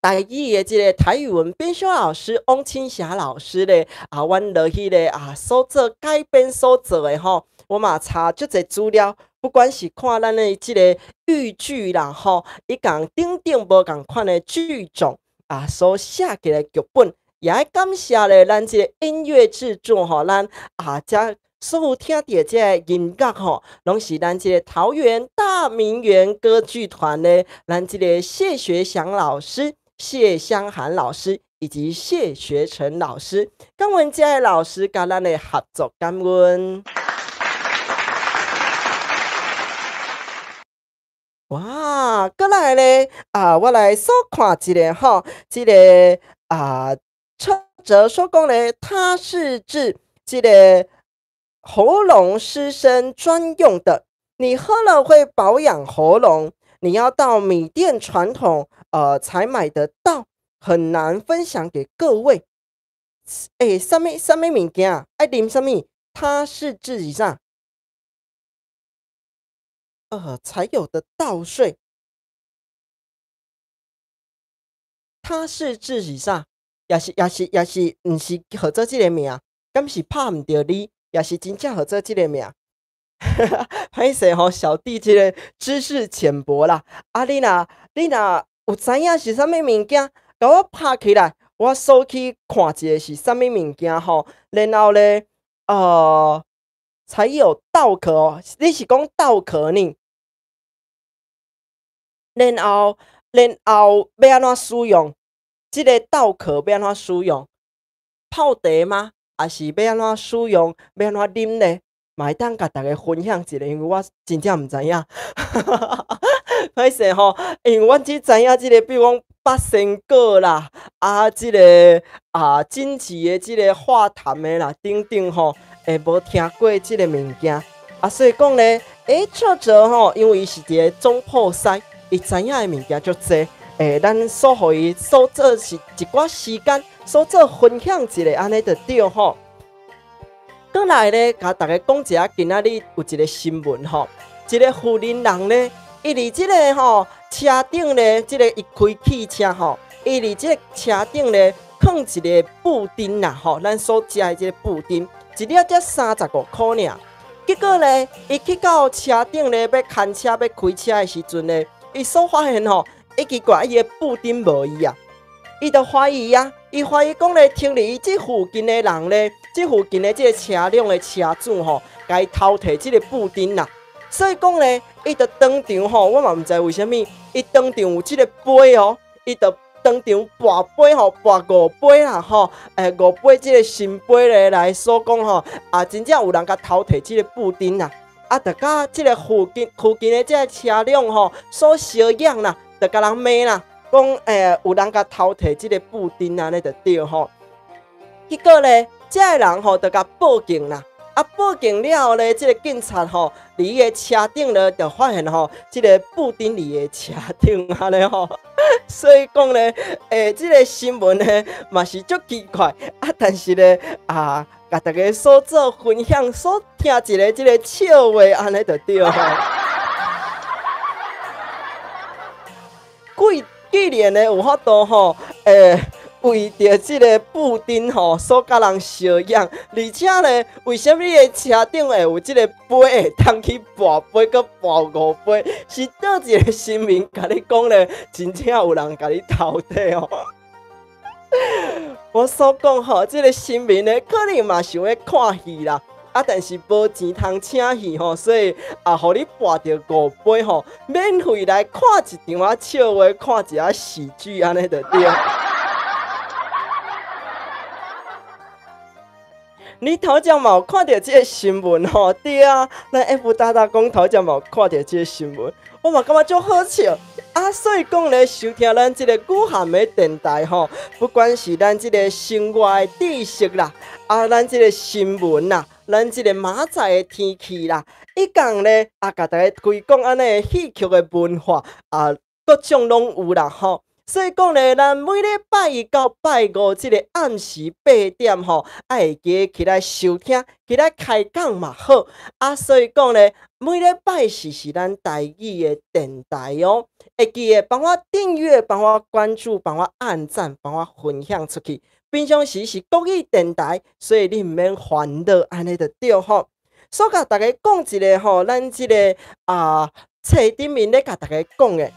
台語的這个台語文編修老師翁青霞老師咧，阮落去咧所做改編所做的吼，我嘛查足濟資料，不管是看咱的這个豫劇啦吼，以及等等無仝款的劇種所寫起來劇本，也愛感謝咧咱這个音樂製作吼，咱遮所有聽著這个音樂吼，攏是咱這个桃園大名園歌劇團的咱這個謝學祥老師、謝湘涵老師以及謝學成老師，感恩這个老師佮咱的合作，感恩。哇，閣來咧我來所看一下吼，這个車哲說講咧，它是治這个喉嚨失聲專用的，你喝了會保養喉嚨。你要到米店傳統才買得到，很難分享給各位。啥物啥物物件？愛啉啥物？它是自己啥？才有的稻穗。它是自己啥？也是，毋是號做這个名？敢是拍毋著字？也是真正號做這个名？歹勢吼，小弟這个知識淺薄啦。你若有知影是啥物物件，共我拍起來，我搜去看一下是啥物物件吼。然後咧，才有稻殼哦。你是講稻殼呢？然後欲按怎使用？這个稻殼欲按怎使用？泡茶嗎？還是欲按怎使用？欲按怎啉咧？嘛會當共大家分享一下，因為我真正毋知影。歹勢吼，因為阮只知影這个，比如講八仙果啦，這个緊緻的這个化痰的啦，等等吼，會無聽過這个物件。所以講咧，挫折吼，因為伊是一个總鋪師，伊知影的物件足濟。咱所予伊所做是一寡時間，所做分享一下，按呢就對吼。閣來咧，共大家講一下，今仔日有一个新聞吼，一个婦人人咧，伊佇這个吼車頂咧，這個伊開汽車吼，伊佇這個車頂咧，囥一个布丁啦吼，咱所食的這个布丁，一粒才35箍爾。結果咧，伊去到車頂咧，欲牽車欲開車的時陣咧，伊所發現吼，伊奇怪，伊的布丁無伊啊，伊就懷疑啊。伊懷疑講咧，停佇伊這附近的人咧，這附近的這个車輛的車主吼，共伊偷提這个布丁啦。所以講咧，伊就當場吼，我嘛毋知為啥物，伊當場有這个杯哦，伊就當場跋杯吼，跋5杯啦吼，5杯這个新杯咧來所講吼，真正有人共偷提這个布丁啦，就佮這个附近的這个車輛吼，所相掩啦，就共人罵啦。講有人共偷提這个布丁按呢就對吼。結果咧，這个人吼就共報警啦。報警了後咧，這个警察吼，佇伊个車頂咧就發現吼，這个布丁佇伊个車頂按呢吼。所以講咧，這个新聞咧嘛是足奇怪但是咧共大家所做分享，所聽一个這个笑話按呢就對吼。既然咧有法度吼，為著這个布丁吼，所佮人相養，而且咧，為啥物你的車頂會有這个杯會當去跋杯，閣跋五杯？是佗一个新聞共你講咧，真正有人共你偷提哦。我所講吼，這个新聞咧，可能嘛想欲看戲啦，啊，但是無錢通請戲吼，所以也予你跋著五杯吼，免費來看一場仔笑話，看一下喜劇按呢就對。你頭前嘛有看著這个新聞吼？對啊，咱 F 大大講頭前嘛有看著這个新聞，我嘛感覺足好笑。啊，所以講咧，收聽咱這个古涵的電台吼，不管是咱這个生活的知識啦，啊，咱這个新聞啦，咱這个馬仔的天氣啦，一共咧啊，共大家推廣按呢戲曲的文化啊，各種攏有啦吼。所以講咧，咱每禮拜一到拜五這个暗時8點吼，愛會記得起來收聽，起來開講嘛好。啊，所以講咧，每禮拜四是咱台語的電台哦，會記得幫我訂閱、幫我關注、幫我按讚、幫我分享出去。平常時是國語電台，所以你毋免煩惱，按呢就對吼。所共大家講一个吼，咱這个啊冊頂面咧共大家講的。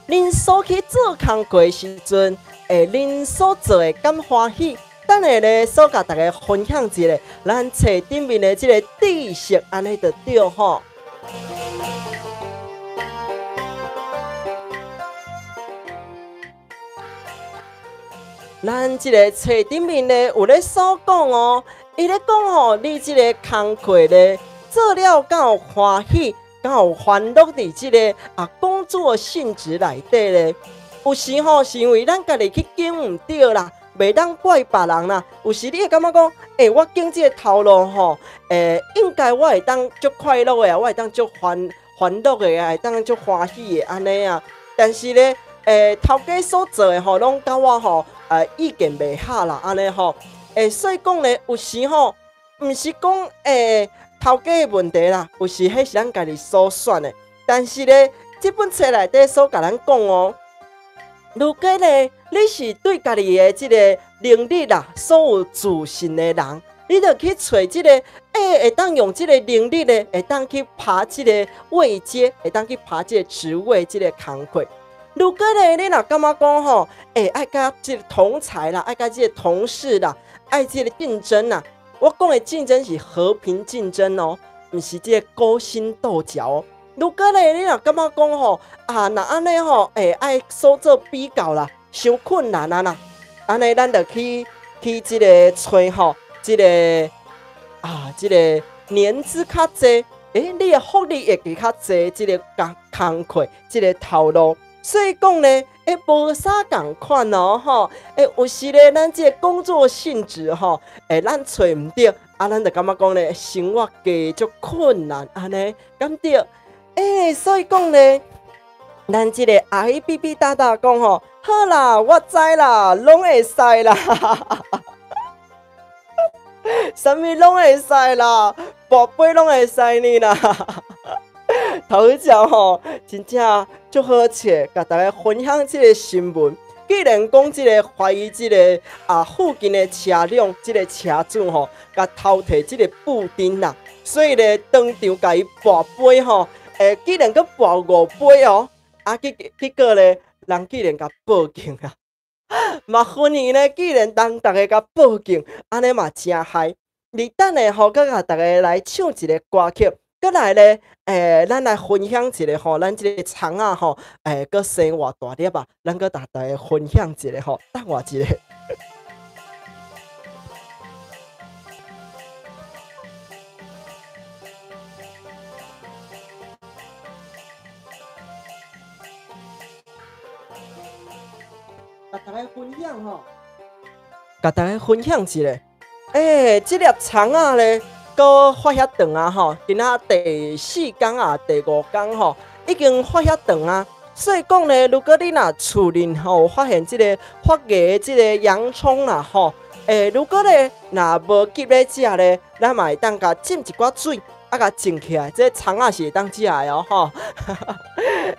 恁所去做工課的時陣，恁所做的敢歡喜？等下咧，所共大家分享一下，咱冊頂面的這个知識，按呢就對吼。咱這个冊頂面咧有咧所講哦，伊咧講吼，你這个工課咧做了敢有歡喜？敢有煩惱佇這个啊工作性質內底咧，有時吼是因為咱家己去揀毋對啦，袂當怪別人啦。有時你會感覺講，欸，我揀這个頭路吼，欸，應該我會當足快樂的啊，我會當足煩煩樂的啊，會當足歡喜的按呢啊。但是咧，欸，頭家所做的吼，攏佮我吼，意見袂合啦，按呢吼，欸，所以講咧，有時吼，毋是講欸。頭家的問題啦，有時彼是咱家己所選的。但是咧，這本冊內底所共咱講哦，如果咧你是對家己的這个能力啦，所有自信的人，你就去揣這个，欸，會當用這个能力咧，會當去爬這个位階，會當去爬這个職位，這个工課。如果咧你若感覺講吼，欸，愛佮這个同儕啦，愛佮這个同事啦，愛這个競爭啦。我講的競爭是和平競爭哦，毋是這个勾心鬥角哦。如果咧，你若感覺講吼，啊，若按呢吼，欸，愛所做比較啦，傷困難啊啦，按呢咱就去去這个揣吼，這个啊，這个年資較濟，欸，你的福利會加較濟，這个工工課，這个頭路。所以講咧，欸，無啥仝款哦，吼，欸，有時咧，咱這个工作性質吼，欸，咱揣毋對，啊，咱就感覺講咧，生活過足困難，按呢，敢對？欸，所以講咧，咱這个阿姨嗶嗶哒哒講吼，好啦，我知啦，攏會使啦，啥物攏會使啦，跋杯攏會使呢啦。頭前吼，真正足好笑，共大家分享這个新聞。既然講這个懷疑這个啊附近的車輛，這个車主吼，共偷提這个布丁啦，所以咧當場共伊跋杯吼，欸，竟然閣跋五杯哦，啊結結果咧，人竟然共報警啊，嘛歡迎咧，竟然當逐家共報警，按呢嘛誠害。你等下吼，閣共大家來唱一个歌曲。閣來咧，欸，咱來分享一下吼，咱這个蔥仔吼，欸，閣生偌大粒啊，咱閣共大家分享一下吼，等我一下。共大家分享吼，共大家分享一下，欸，這粒蔥仔咧。閣發遐長啊吼，今仔第四工啊，第五工吼，已經發遐長啊。所以講咧，如果你若厝裡吼發現這个發芽的這个洋蔥啦吼，欸，如果咧若無急咧食咧，咱嘛會當共浸一寡水，啊，共種起來，這蔥仔是會當食的哦吼。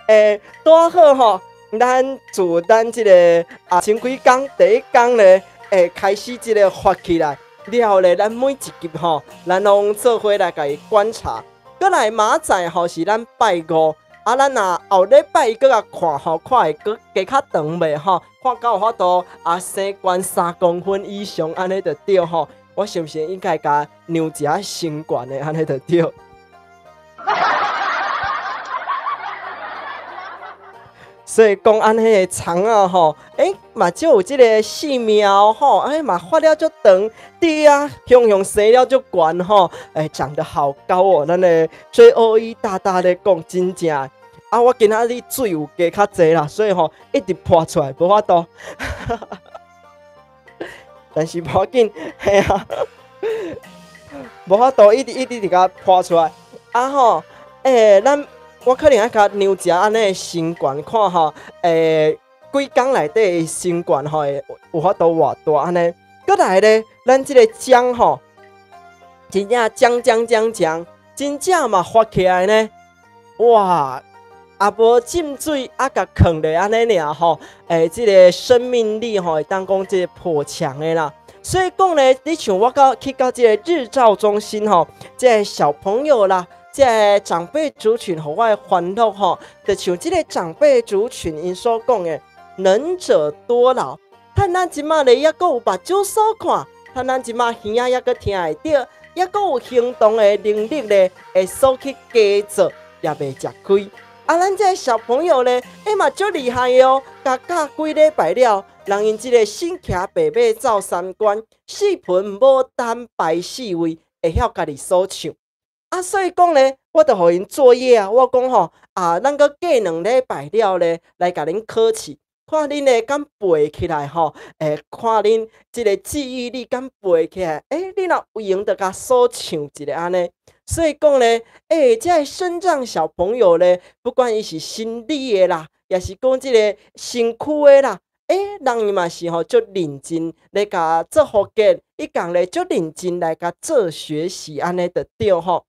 欸，拄好吼，咱自咱這个啊前幾工第一工咧，會開始這个發起來了後咧，咱每一集吼，咱攏做伙來共伊觀察。閣來明仔載吼是咱拜五，啊，咱若後禮拜閣共看吼，看會閣加較長袂吼？看敢有法度啊，生懸3公分以上按呢就對吼。我是毋是應該共量一下身懸的按呢就對？所以講按呢个蔥仔吼，欸嘛少有這个細苗吼，欸嘛發了足長，對啊，雄雄生了足懸吼，欸長得好高哦，咱的 JOE 大大咧講真正，啊我今仔日水有加較濟啦，所以吼一直潑出來，無法度。但是無要緊，嘿啊，無法度一直一直佇共潑出來，啊吼，欸咱。我可能愛共量一下按呢身懸看吼，欸，幾工內底身懸吼會有法度偌大按呢。閣來咧，咱這个薑吼，真正薑薑薑薑，真正嘛發起來呢。哇，啊無浸水啊，共囥咧按呢爾吼，欸，這个生命力吼會當講這个頗強的啦。所以講咧，你像我到去到這个日照中心吼，這个小朋友啦。這个長輩族群予我的歡樂吼，就像這个長輩族群𪜶所講的，能者多勞。趁咱這馬咧，猶閣有目睭所看，趁咱這馬耳仔猶閣聽會著，猶閣有行動的能力咧，會所去加做，也袂食虧。啊，咱這个小朋友咧，欸嘛足厲害的哦，共教幾禮拜了，人𪜶這个身騎白馬走三關，四盆牡丹排四位，會曉家己所唱。啊，所以講咧，我就予𪜶作業啊，我講吼，啊，咱閣過兩禮拜了咧，來共恁考試，看恁咧敢背起來吼，欸，看恁這个記憶力敢背起來，欸，你若有閒就共所唱一下按呢。所以講咧，欸，這个身障小朋友咧，不管伊是心理的啦，抑是講這个身軀的啦，欸，人伊嘛是吼足認真咧共做復健，伊共咧足認真來共做學習按呢就對吼。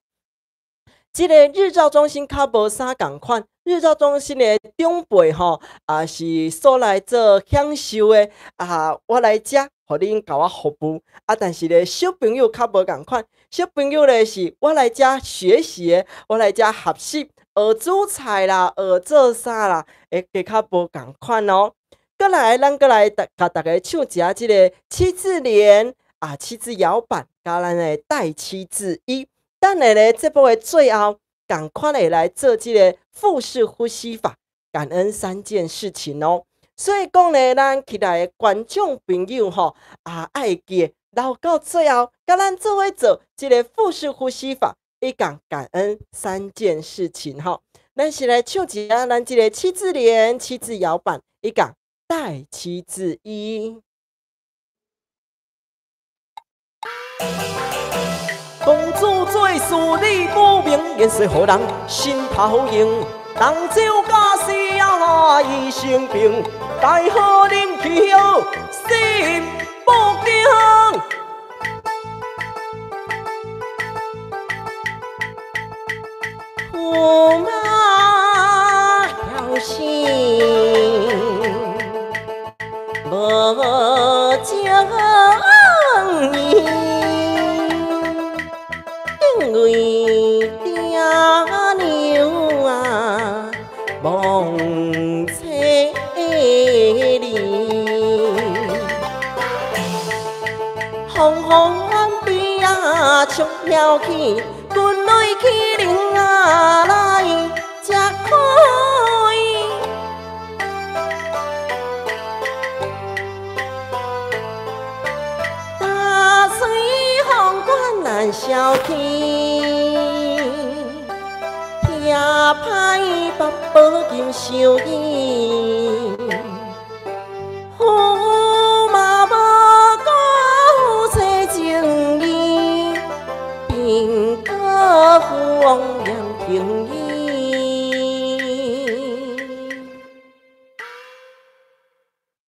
這个日照中心較無啥仝款，日照中心的長輩吼，啊是所來做享受的啊，我來遮，予恁共我服務啊。但是咧，小朋友較無仝款，小朋友咧是我來遮學習的，我來遮學習，學煮菜啦，學做啥啦，會加較無仝款哦。閣來，咱閣來共大家唱一下這个七字連啊，七字搖板，佮咱的帶七字一。等下咧，節目的最後，仝款會來做這个腹式呼吸法，感恩三件事情哦。所以講咧，咱起來的觀眾朋友吼，啊，愛記留到最後，佮咱做伙做這个腹式呼吸法，以及感恩三件事情吼。咱先來唱一下咱這个七字連、七字搖板，以及帶七字一。公主做事理不明，言说予人心头硬。东周家私啊已生病，大好人气心不惊。驸马侥幸无情义。敬为爹娘啊，望千里，风风雨雨啊，冲飘去，军泪起灵啊来才开。大水风关难消去，听歹八宝金相依，驸马无辜找情义，贫国富翁严廷义。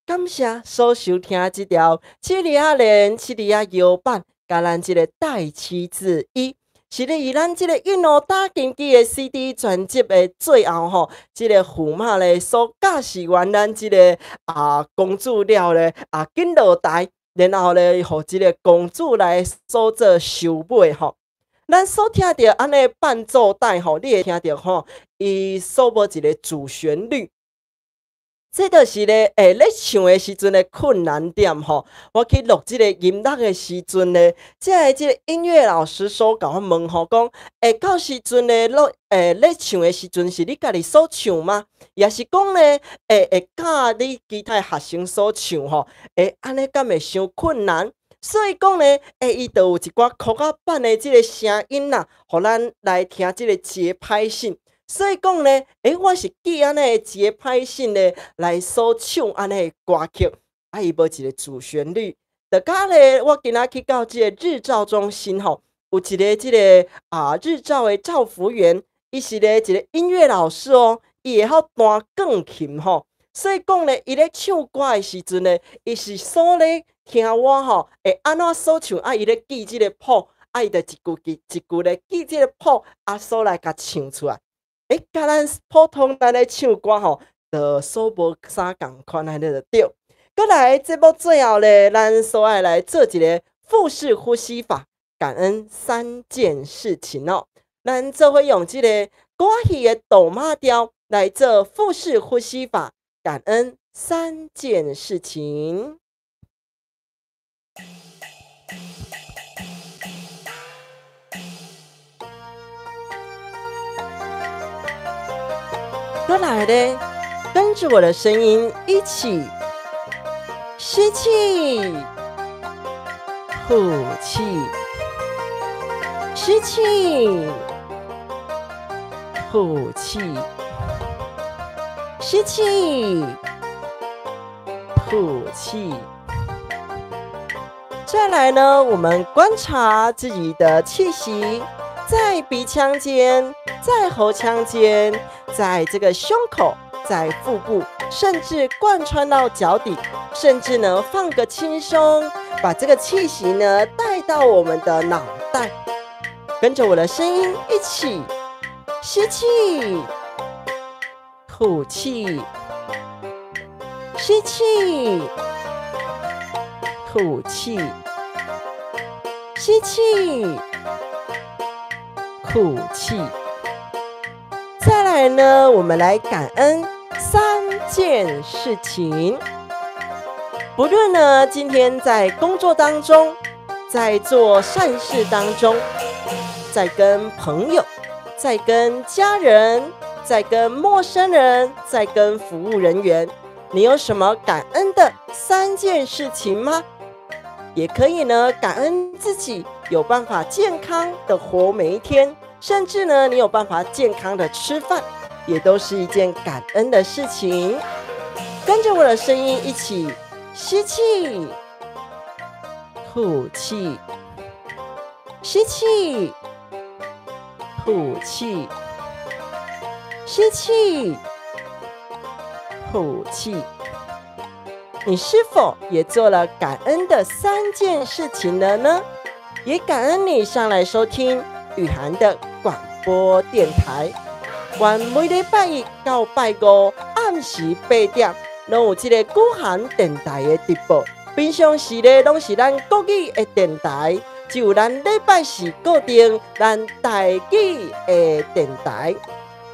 感謝所收聽這條七里仔連、七里仔搖板，佮咱這个帶七字一。是咧以咱這个韻路打金枝的 CD 專輯的最後吼，這个駙馬咧所教示完咱這个公主了咧緊落台，然後咧，予這个公主來所做收尾吼。咱所聽著按呢伴奏帶吼，你會聽著吼，伊所無一个主旋律。這就是咧，咧唱的時陣的困難點吼。我去錄這个音樂的時陣咧，這个音樂老師所共我問吼，講，到時陣咧錄，咧唱的時陣是你家己所唱嗎？抑是講咧，會教你其他學生所唱吼？按呢敢會傷困難？所以講咧，伊就有一寡曲仔版的這个聲音啦，予咱來聽這个節拍性。所以講咧，我是記按呢節拍性咧來所唱按呢歌曲，伊無一个主旋律。就佮咧，我今仔去到這个日照中心吼，有一个這个日照的照服員，伊是咧一个音樂老師哦，伊會曉彈鋼琴吼。所以講咧，伊咧唱歌的時陣咧，伊是所咧聽我吼，會按怎所唱，伊咧記這个譜，伊就一句記一句咧記這个譜，所來共唱出來。佮咱普通咱咧唱歌吼，就所無啥仝款按呢就對。閣來節目最後咧，咱所愛來做一个腹式呼吸法，感恩三件事情哦。咱做伙用這个歌戲的哆媽調來做腹式呼吸法，感恩三件事情。閣來咧，跟着我的聲音一起吸氣、吐氣、吸氣、吐氣、吸氣、吐氣。再來呢，我們觀察自己的氣息，在鼻腔間，在喉腔間，在這個胸口，在腹部，甚至貫穿到腳底，甚至呢放個輕鬆，把這個氣息呢帶到我們的腦袋，跟着我的聲音一起吸氣、吐氣、吸氣、吐氣、吸氣、吐氣。再來呢，我們來感恩三件事情。不論呢，今天在工作當中，在做善事當中，在跟朋友，在跟家人，在跟陌生人，在跟服務人員，你有什麼感恩的三件事情嗎？也可以呢，感恩自己有辦法健康的活每一天，甚至呢，你有辦法健康的吃飯，也都是一件感恩的事情。跟着我的聲音一起吸氣、吐氣、吸氣、吐氣、吸氣、吐氣。你是否也做了感恩的三件事情了呢？也感恩你上來收聽雨涵的廣播電台。願每禮拜一到拜五暗時8點，攏有這個雨涵電台的直播。平常時咧，攏是咱國語的電台，只有咱禮拜四固定咱台語的電台。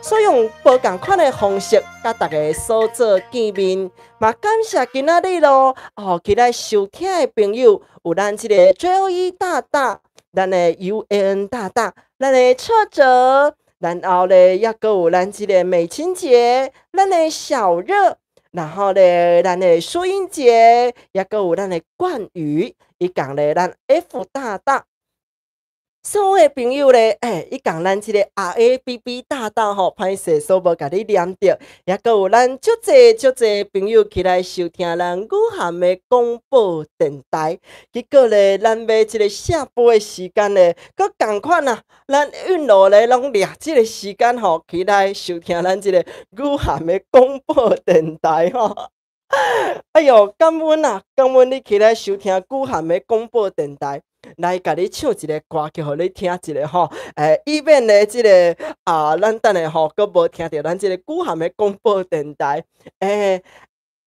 所以用無仝款的方式，佮大家所做見面，嘛感謝今仔日咯，起來收聽的朋友，有咱這個 JOE 大大，咱的 UAN 大大，咱的挫折，然後咧，猶閣有咱這個美琴姐，咱的小熱，然後咧，咱的淑英姐，猶閣有咱的冠宇，伊講咧，咱 F 大大。所有的朋友咧，伊講咱這個 RABB 大大吼，歹勢所無共你念著，猶閣有咱足濟足濟朋友起來收聽咱雨涵的廣播電台。結果咧，咱欲這個下播的時間咧，閣仝款啊，咱一路咧攏掠這個時間吼，起來收聽咱這個雨涵的廣播電台吼。哎喲，感恩啊，感恩你起來收聽雨涵的廣播電台。來共你唱一个歌曲，予你聽一下吼。以免咧這个啊，咱等下吼，閣無聽著咱這个古涵的廣播電台。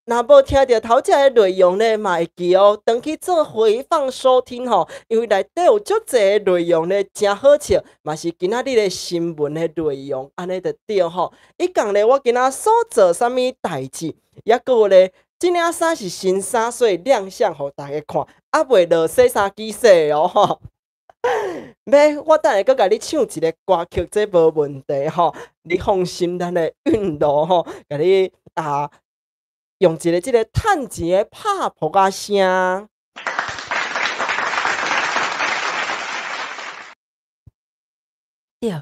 若無聽著頭才的內容咧，嘛會記哦，轉去做回放收聽吼，因為內底有足濟內容咧，誠好笑，嘛是今仔日的新聞的內容，按呢就對吼。伊講咧，我今仔所做啥物代誌，抑閣有咧，這領衫是新衫，所以亮相予大家看，猶未落洗衫機洗哦吼。欲，我等下閣共你唱一个歌曲，這無問題吼。你放心，咱的韻路吼，共你啊。用一个這个趁錢的拍噗仔聲。對，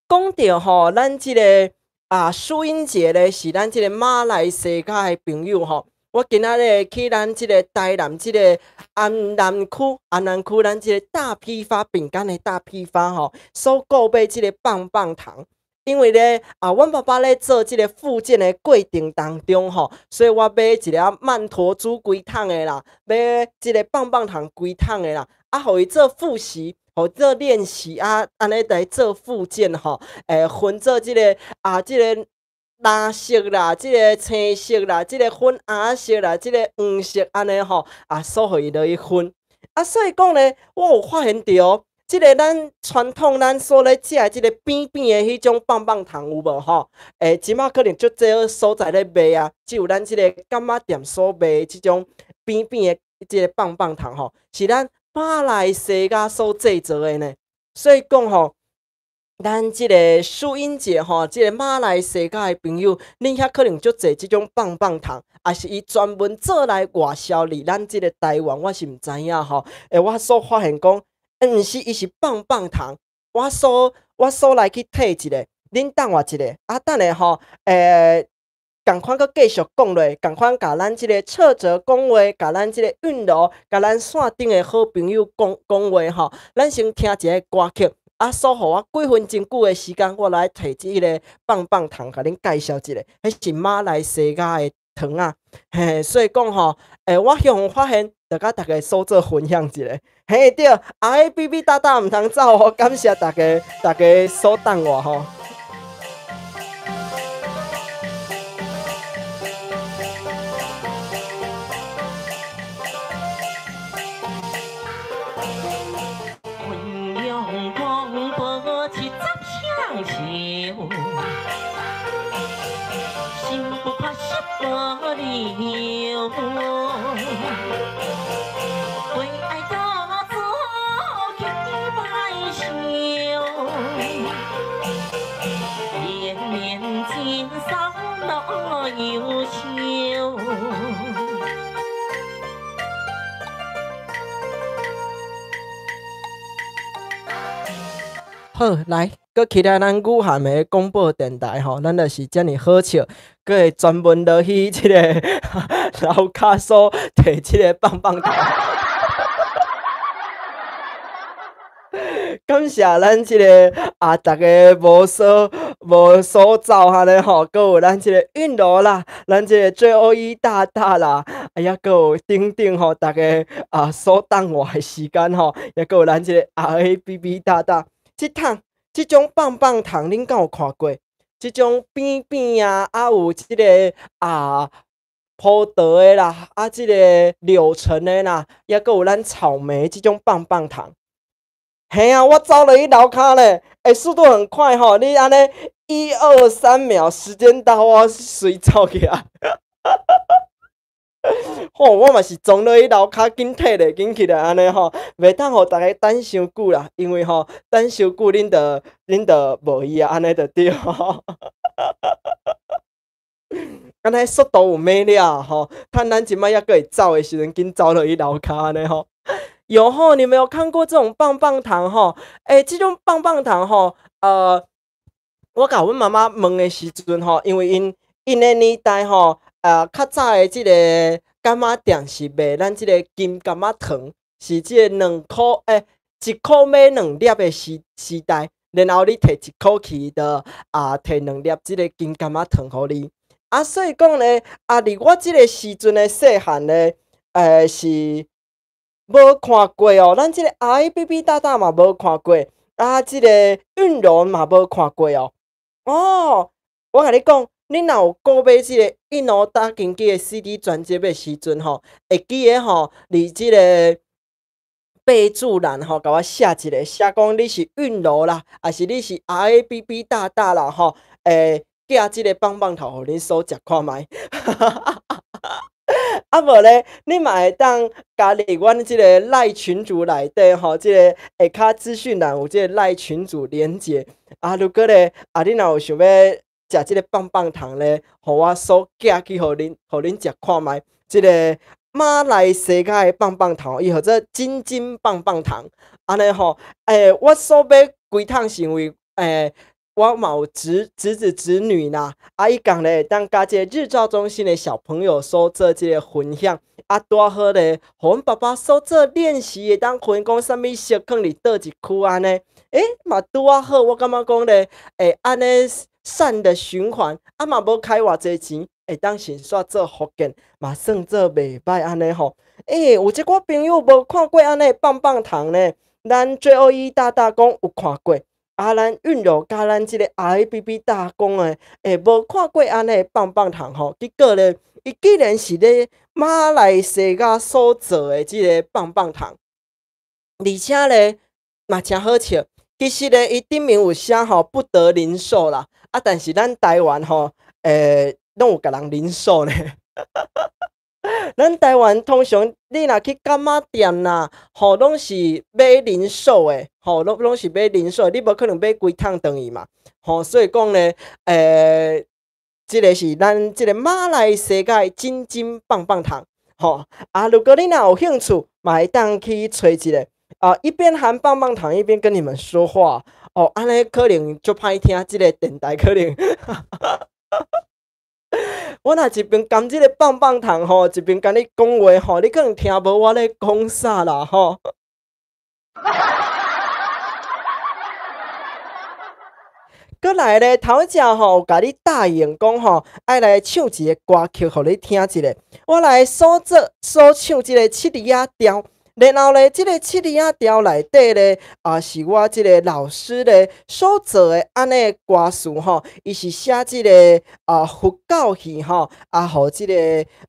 講著吼，咱這个啊，舒英傑咧是咱這个馬來西亞的朋友吼。我今仔日去咱這个台南這个安南區，安南區咱這个大批發餅乾的大批發吼，所購買這个棒棒糖。因為咧啊，阮爸爸咧做這个復健的過程當中吼，所以我買一个曼陀珠規桶的啦，買這个棒棒糖規桶的啦，啊，予伊做復習，予做練習啊，按呢來做復健吼，分做這个啊，這个藍色啦，這个青色啦，這个粉紅色啦，這个黃色按呢吼，啊，所予伊落去分。啊，所以講咧，我有發現著。這个咱傳統咱所咧食的這个扁扁的彼種棒棒糖有無吼？這馬可能足濟所在咧賣啊，只有咱這个柑仔店所賣這種扁扁的這个棒棒糖吼，是咱馬來西亞所製造的呢。所以講吼，咱這个舒英姐吼，這个馬來西亞的朋友，恁遐可能足濟這種棒棒糖，也是伊專門做來外銷佇咱這个台灣，我是毋知影吼。我所發現講。毋是，伊是棒棒糖。我所來去提一个，恁等我一下。啊，等下吼，仝款閣繼續講落，仝款共咱這个挫折講話，共咱這个韻路，共咱線頂的好朋友講講話吼。咱先聽一个歌曲，啊，所予我幾分鐘久的時間，我來提這个棒棒糖，共恁介紹一下。彼是馬來西亞的糖仔，嘿，所以講吼，我向發現，著共大家所做分享一下。嘿對，阿 B B 大大毋通走哦，感謝大家，大家所等我吼。好，來，閣起來咱武漢的廣播電台吼，咱就是遮爾好笑，閣會專門落去這个樓跤所提這个棒棒糖。感謝咱這个啊，逐家無所無所走按呢吼，閣有咱這个韻路啦，咱這个 JOE 大大啦，啊，抑閣有等等吼，逐家啊所等我的時間吼，抑閣有咱這个 RABB 大大。這桶這種棒棒糖，恁敢有看過？這種扁扁啊，啊有這个啊葡萄的啦，啊這个柳橙的啦，抑閣有咱草莓這種棒棒糖。嘿啊，我走落去樓跤咧，速度很快吼，你按呢1、2、3秒，時間到，我隨走起來。吼，我嘛是撞落去樓跤，緊退咧，緊起來按呢吼，袂當予大家等傷久啦，因為吼等傷久，恁就無去啊，按呢就對。按呢速度有咩了吼？趁咱這擺猶閣會走的時陣，緊走落去樓跤按呢吼。有吼，你沒有看過這種棒棒糖吼？這種棒棒糖吼，我共阮媽媽問的時陣吼，因為𪜶的年代吼，較早的這個柑仔店是賣咱這個金柑仔糖，是這個2箍，1箍買2粒的時代，然後你提1箍去，就啊提2粒這個金柑仔糖予你。啊，所以講咧，啊，佇我這個時陣的細漢咧，是無看過哦，咱這個 RABB 大大嘛無看過，啊，這個韻柔嘛無看過哦。哦，我共你講，你若有購買這個韻柔打經機的 CD 專輯的時陣吼，會記得吼，佇這個備註欄吼，共我寫一下，寫講你是韻柔啦，抑是你是 RABB 大大啦吼，會寄這個棒棒糖予恁所食看覓。啊無咧，你嘛會當加入阮這個 LINE 群組內底吼，這個下跤資訊欄有這個 LINE 群組連結。啊，如果咧，啊你若有想欲食這個棒棒糖咧，予我所寄去予恁，予恁食看覓。這個馬來西亞的棒棒糖，伊號做金金棒棒糖。按呢吼，我所買規桶是因為，我嘛有侄侄子侄女啦，啊，伊共咧會當佮這個日照中心的小朋友所做這個分享，啊，拄好咧，予阮爸爸所做練習，會當分講啥物色囥佇佗一區按呢，嘛拄仔好，我感覺講咧，按呢善的循環，啊嘛無開偌濟錢，會當順紲做福建，嘛算做袂䆀按呢吼。有一寡朋友無看過按呢棒棒糖呢，咱 JOE 大大講有看過。啊，咱韻柔佮咱這個 RABB 大講的，無看過按呢棒棒糖吼，結果咧，伊竟然是咧馬來西亞所做的這個棒棒糖，而且咧嘛誠好笑。其實咧，伊頂面有寫吼不得零售啦，啊，但是咱台灣吼，攏有共人零售呢。咱台灣通常你若去柑仔店啦，吼，攏是買零售的，吼，攏是買零售，你無可能買規桶轉去嘛，吼，所以講咧，這個是咱這個馬來西亞的金金棒棒糖，吼，啊，如果你若有興趣，嘛會當去揣一下，啊，一邊含棒棒糖一邊跟你們說話，哦，按呢可能足歹聽，這個電台可能。我若一邊含這個棒棒糖吼，一邊共你講話吼，你可能聽無我咧講啥啦吼。閣來咧，頭一仔吼，有共你答應講吼，愛來唱一個歌曲，予你聽一下。我來所做所唱這個七里仔調。然後咧，這個七里仔調內底咧，啊是我這個老師咧所做的按呢歌詞吼，伊是寫這個啊佛教戲吼，啊予這個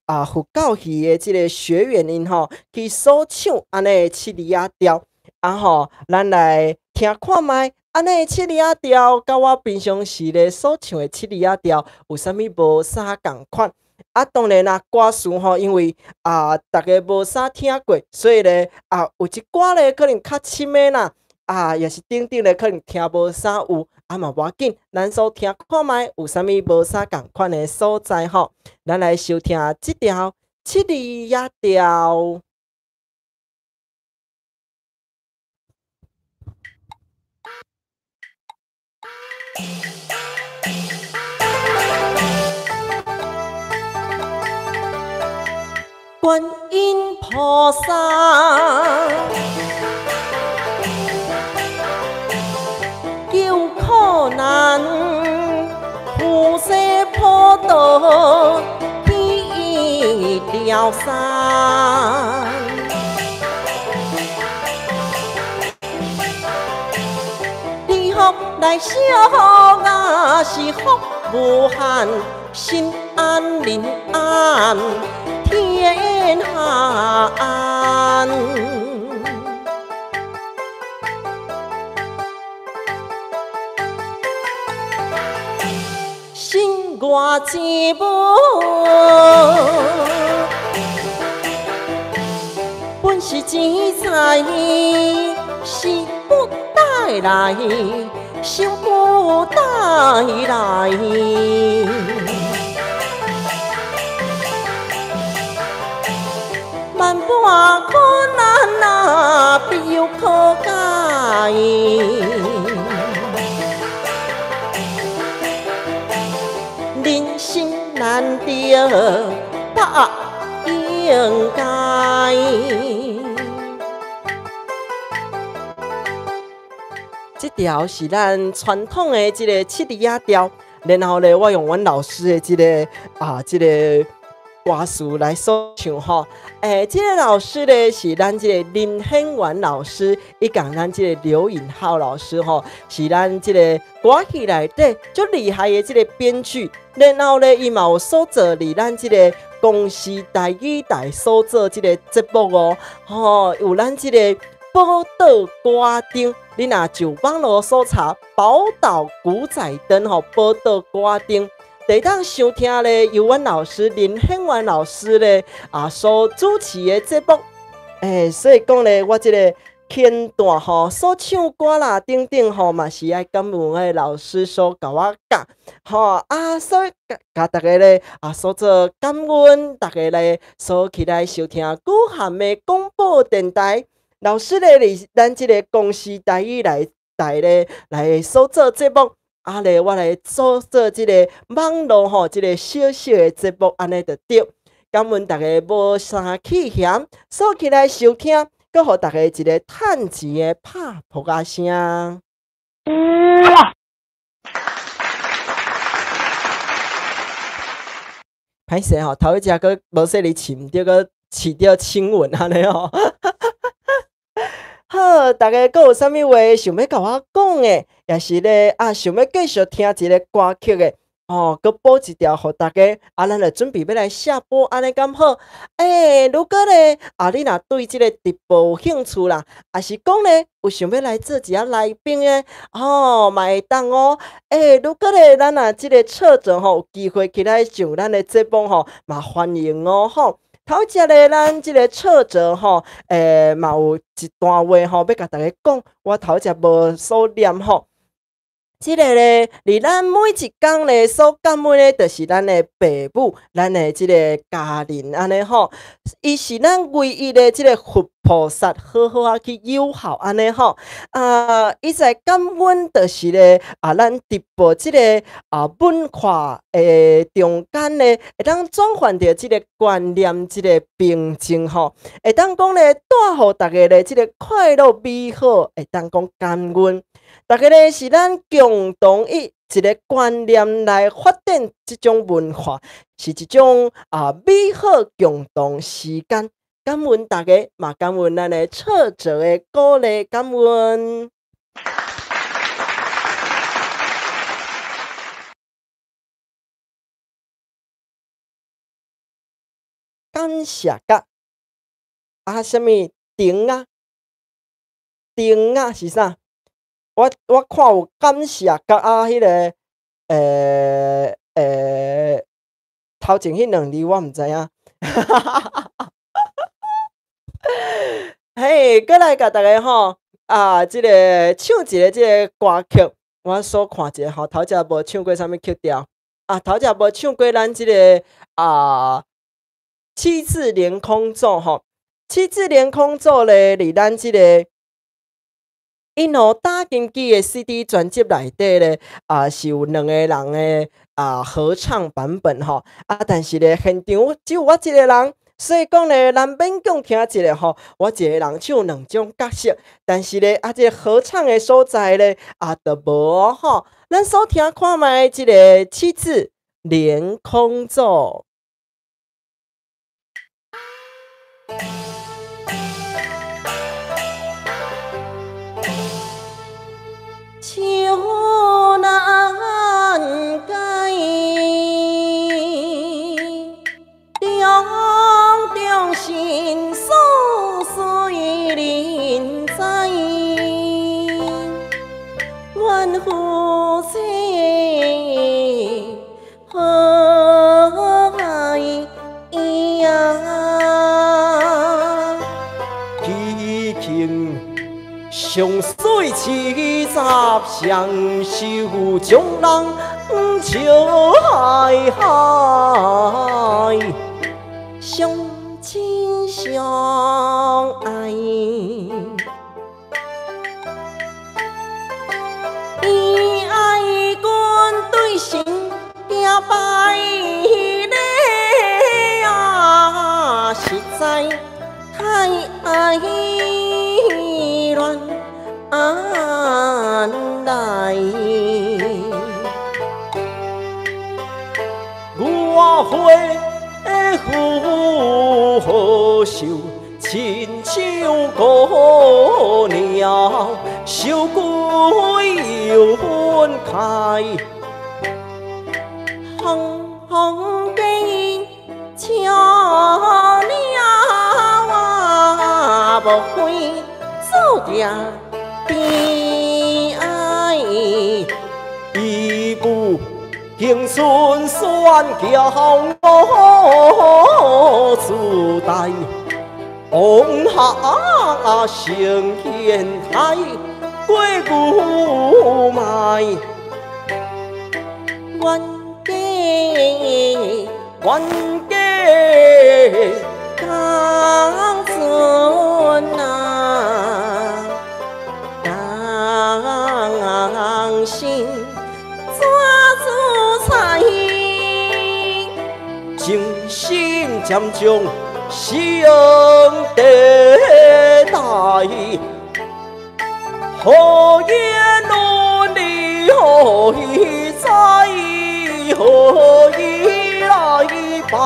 啊佛教戲的這個學員𪜶吼去所唱按呢七里仔調，啊吼，咱來聽看覓，按呢七里仔調，佮我平常時咧所唱的七里仔調有啥物無啥仝款？啊，當然啦，歌詞吼，因為啊，逐家無啥聽過，所以咧啊，有一寡咧可能較深的啦，啊，也是頂頂咧可能聽無啥有，啊嘛無要緊，咱所聽看覓有啥物無啥仝款的所在吼，咱來收聽這條七里仔調。觀音菩薩救苦難，菩薩普渡去了山。你福來相啊，是福無限，心安靈安。天下安，心外钱无，本是錢財，是不帶來，想不帶來。萬般苦難啊，必有可解。人生難得百應該。這條是咱傳統的這個七里仔調，然後咧，我用阮老師的這個啊，這個。歌歌词来所唱吼。这个老师咧是咱这个林显元老师，伊共咱这个刘颖浩老师吼，是咱这个歌戏内底足厉害的这个编剧。然后咧，伊嘛有所做伫咱这个公视台语台所做这个节目哦，吼，有咱这个宝岛歌灯，你若就网路搜查宝岛古仔灯吼，宝岛歌灯，会当收听咧，由阮老师林显元老师咧啊所主持的节目。所以讲咧，我这个片段吼，所唱歌啦等等吼，嘛是爱感恩我的老师所共我教，吼啊，所以共大家咧啊所做感恩，大家咧所起来收听古汉的广播电台。老师咧伫咱这个公视台语来台咧来所做节目，啊咧我来所做这个网路吼，这个小小的节目，按呢就对。感恩大家无啥气嫌，所起来收听。阁予大家一个趁钱的拍噗仔声。歹势吼，头一只阁无细腻饲毋著，阁饲著亲吻按呢吼。好，大家阁有啥物话想欲共我讲的，抑是咧啊想欲继续听一个歌曲的？哦，阁补一条予大家，啊，咱就准备欲来下播，按呢敢好？如果咧，啊，你若对这个直播有兴趣啦，抑是讲咧有想欲来做一下来宾的，哦，嘛会当哦。如果咧咱若这个策展吼有机会起来上咱的节目吼，嘛欢迎哦吼。头一个咱这个策展吼，嘛有一段话吼，欲共大家讲，我头一无所念吼。这个咧，伫咱每一工咧所感恩的，就是咱的爸母，咱的这个家人按呢吼，伊是咱唯一的这个佛菩萨，好好仔去友好按呢吼。啊，伊在感恩，就是咧啊，咱直播这个啊文化的中间咧，会当转换著这个观念，这个平静吼，会当讲咧带予大家咧这个快乐美好，会当讲感恩。大家咧是咱共同以一个观念来发展这种文化，是一种啊美好共同时间。感恩大家，嘛感恩咱的策者的鼓励，感恩。感谢甲啊，啥物灯仔？灯仔是啥？我看有感谢甲啊，彼个头前彼两字我毋知影。嘿，阁来共大家吼啊，这个唱一个这个歌曲，我所看一下吼，头前无唱过啥物曲调啊，头前无唱过咱这个啊七字连空咒吼，七字连空咒咧，伫咱这个。𪜶吼打根基的 CD 专辑内底咧，啊是有两个人的啊合唱版本吼，啊但是咧现场只有我一个人，所以讲咧咱勉强听一下吼，我一个人唱两种角色，但是咧啊这个合唱的所在咧啊就无吼，咱所听看觅这个七字连空咒。愁难解，重重心事随人知，愿夫妻好爱呀。激情上水七十双手，将人笑嗨嗨。相亲相爱，伊爱阮对神行拜礼啊，实在太爱乱来。我会夫好寿，亲像孤鸟，受归又分开。红红的笑了啊，莫非注定悲哀？伊不经春选叫我自带，王下成天台过牛迈。冤家冤家共船啊，共心怎自在？情深渐将相地带，何言伦理何以在？何以来拜？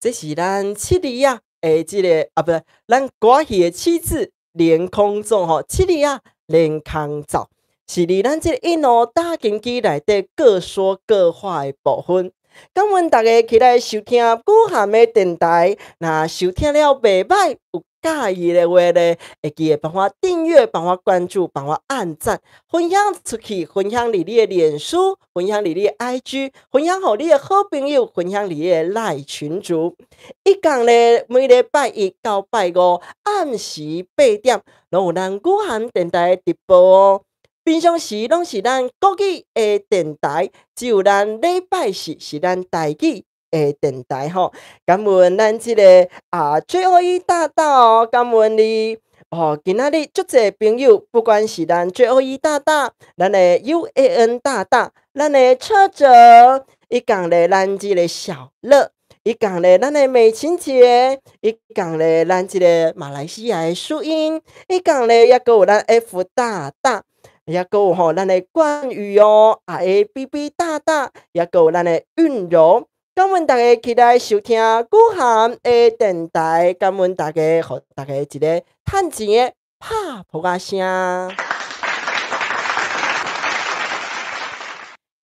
这是咱七字仔的这个啊，不是咱歌戏的七字连空咒吼，七字仔连空咒，是伫咱这个一路打根机内底各说各话的部分。感恩大家起来收听古涵的电台，若收听了袂歹，有佮意的话咧，会记得帮我订阅、帮我关注、帮我按赞、分享出去，分享伫你的脸书，分享伫你的 IG，分享予你的好朋友，分享伫你的 LINE 群组。一共咧，每礼拜一到拜五暗时8点，拢有咱古涵电台的直播哦。平常时拢是咱国语的电台，只有咱礼拜四是咱台语的电台吼。感恩咱这个啊 JOE 大大哦，感恩你哦。今仔日足济朋友，不管是咱 JOE 大大，咱的 UAN 大大，咱的车哲，伊共咧咱这个小乐，伊共咧咱的美琴姐，伊共咧咱这个马来西亚的淑英，伊共咧抑阁有咱 F 大大。也阁有吼，咱的冠宇哦，啊 A B B 大大，也阁有咱的韵柔。感恩大家起来收听古涵的电台，感恩大家，予大家一个趁钱的拍噗仔声。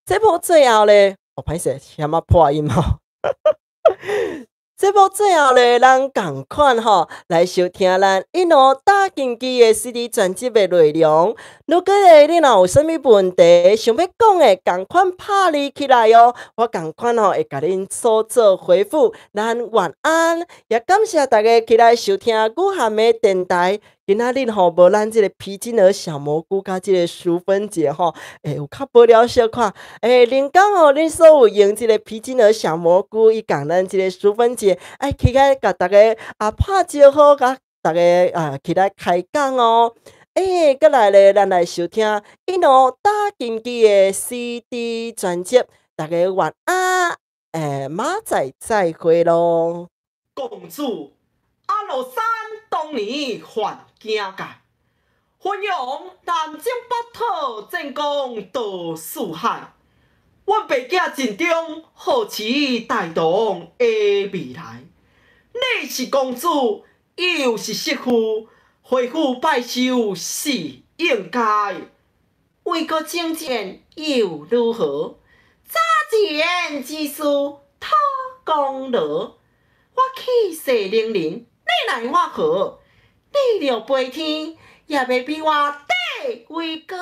这部最后咧，哦，歹势，嫌仔破音吼。节目最后咧，咱仝款吼来收听咱一路打根机的 CD 专辑的内容。如果咧你若有啥物问题想欲讲的，仝款拍字起来哦，我仝款吼会共恁所做回复。咱晚安，也感谢大家起来收听古涵的电台。今仔日吼无咱这个皮筋儿小蘑菇佮这个淑芬姐吼，有较无聊小可。林刚吼，恁所有用这个皮筋儿小蘑菇，伊共咱这个淑芬姐，爱起来共大家啊拍招呼，共大家啊起来开讲哦。阁来咧，咱来收听一路打根机的 CD 专辑。大家晚安，明仔载再会咯。公主，阿罗山当年犯境界，奋勇南征北讨，战功夺四海。阮爸囝尽忠，好持大唐的未来。你是公主，又是媳妇，回府拜寿是应该。为国征战又如何？早前之事讨功劳，我气势凌人，你奈我何？你若飞天，也袂比我地位高。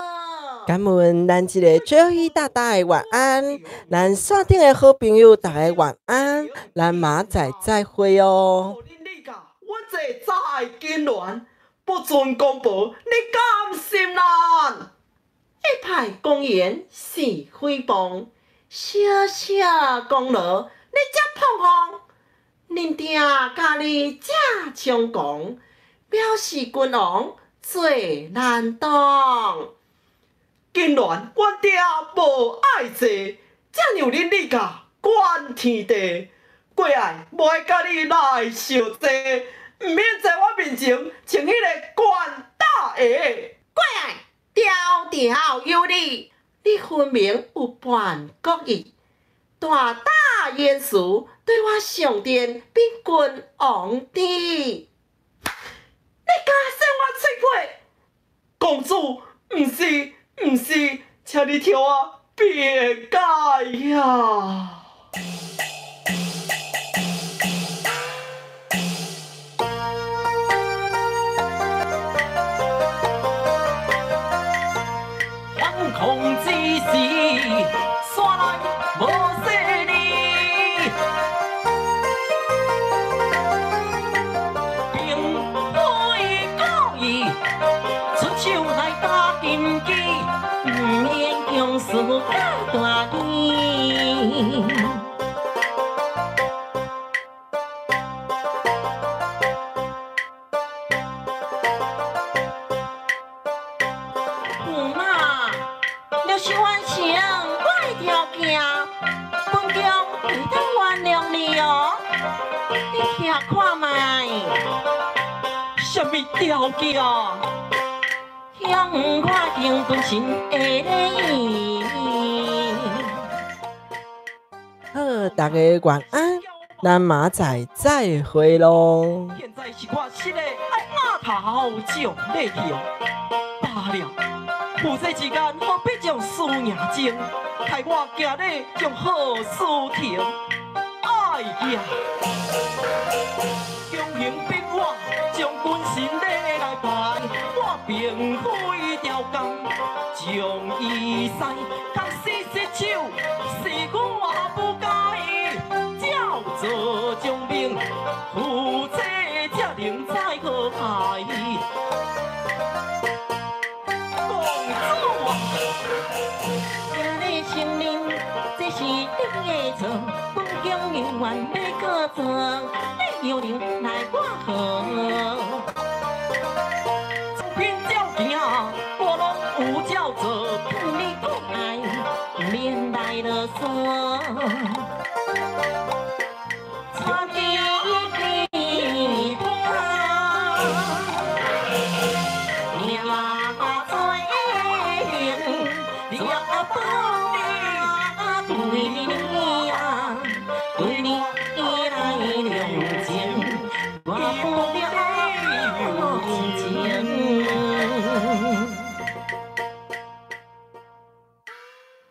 感恩咱这个 JOE 大大的晚安，咱线顶的好朋友大家晚安，咱明仔再会哦。阮这早爱金銮，不准公婆，你甘心难？一派公言是诽谤，小小功劳你才碰红，恁爹教你这猖狂，表示君王最难当。金銮，阮爹无爱坐，才让恁李家管天地。过爱无爱佮你来相济，毋免在我面前穿彼个官大鞋。过爱条条有理，你分明有叛國意，大膽言辭對我上殿稟君王知。你敢說我喙皮？公主，毋是，毋是，請你替我辯解呀！反抗之時，山內無勢力，並非故意出手來打金枝，毋免強詞甲大義。駙馬，若是完成我的條件，本宮會當原諒你哦。你聽看覓？啥物條件？向我行敦親的禮。好，大家晚安，咱明仔再會囉。現在是我失的愛碼頭將禮跳，罷了，夫妻之間何必將輸贏爭？害我今日將好事停。哎呀，強行逼我將君臣禮來拜，我並非刁工，將伊使共死失手，是我不該。照做將命，夫妻才能知好歹。公主啊，請你承認這是你的錯，本宮猶原欲閣做，你又能奈我何？作品照行，我攏有照做。你講愛，毋免來囉嗦。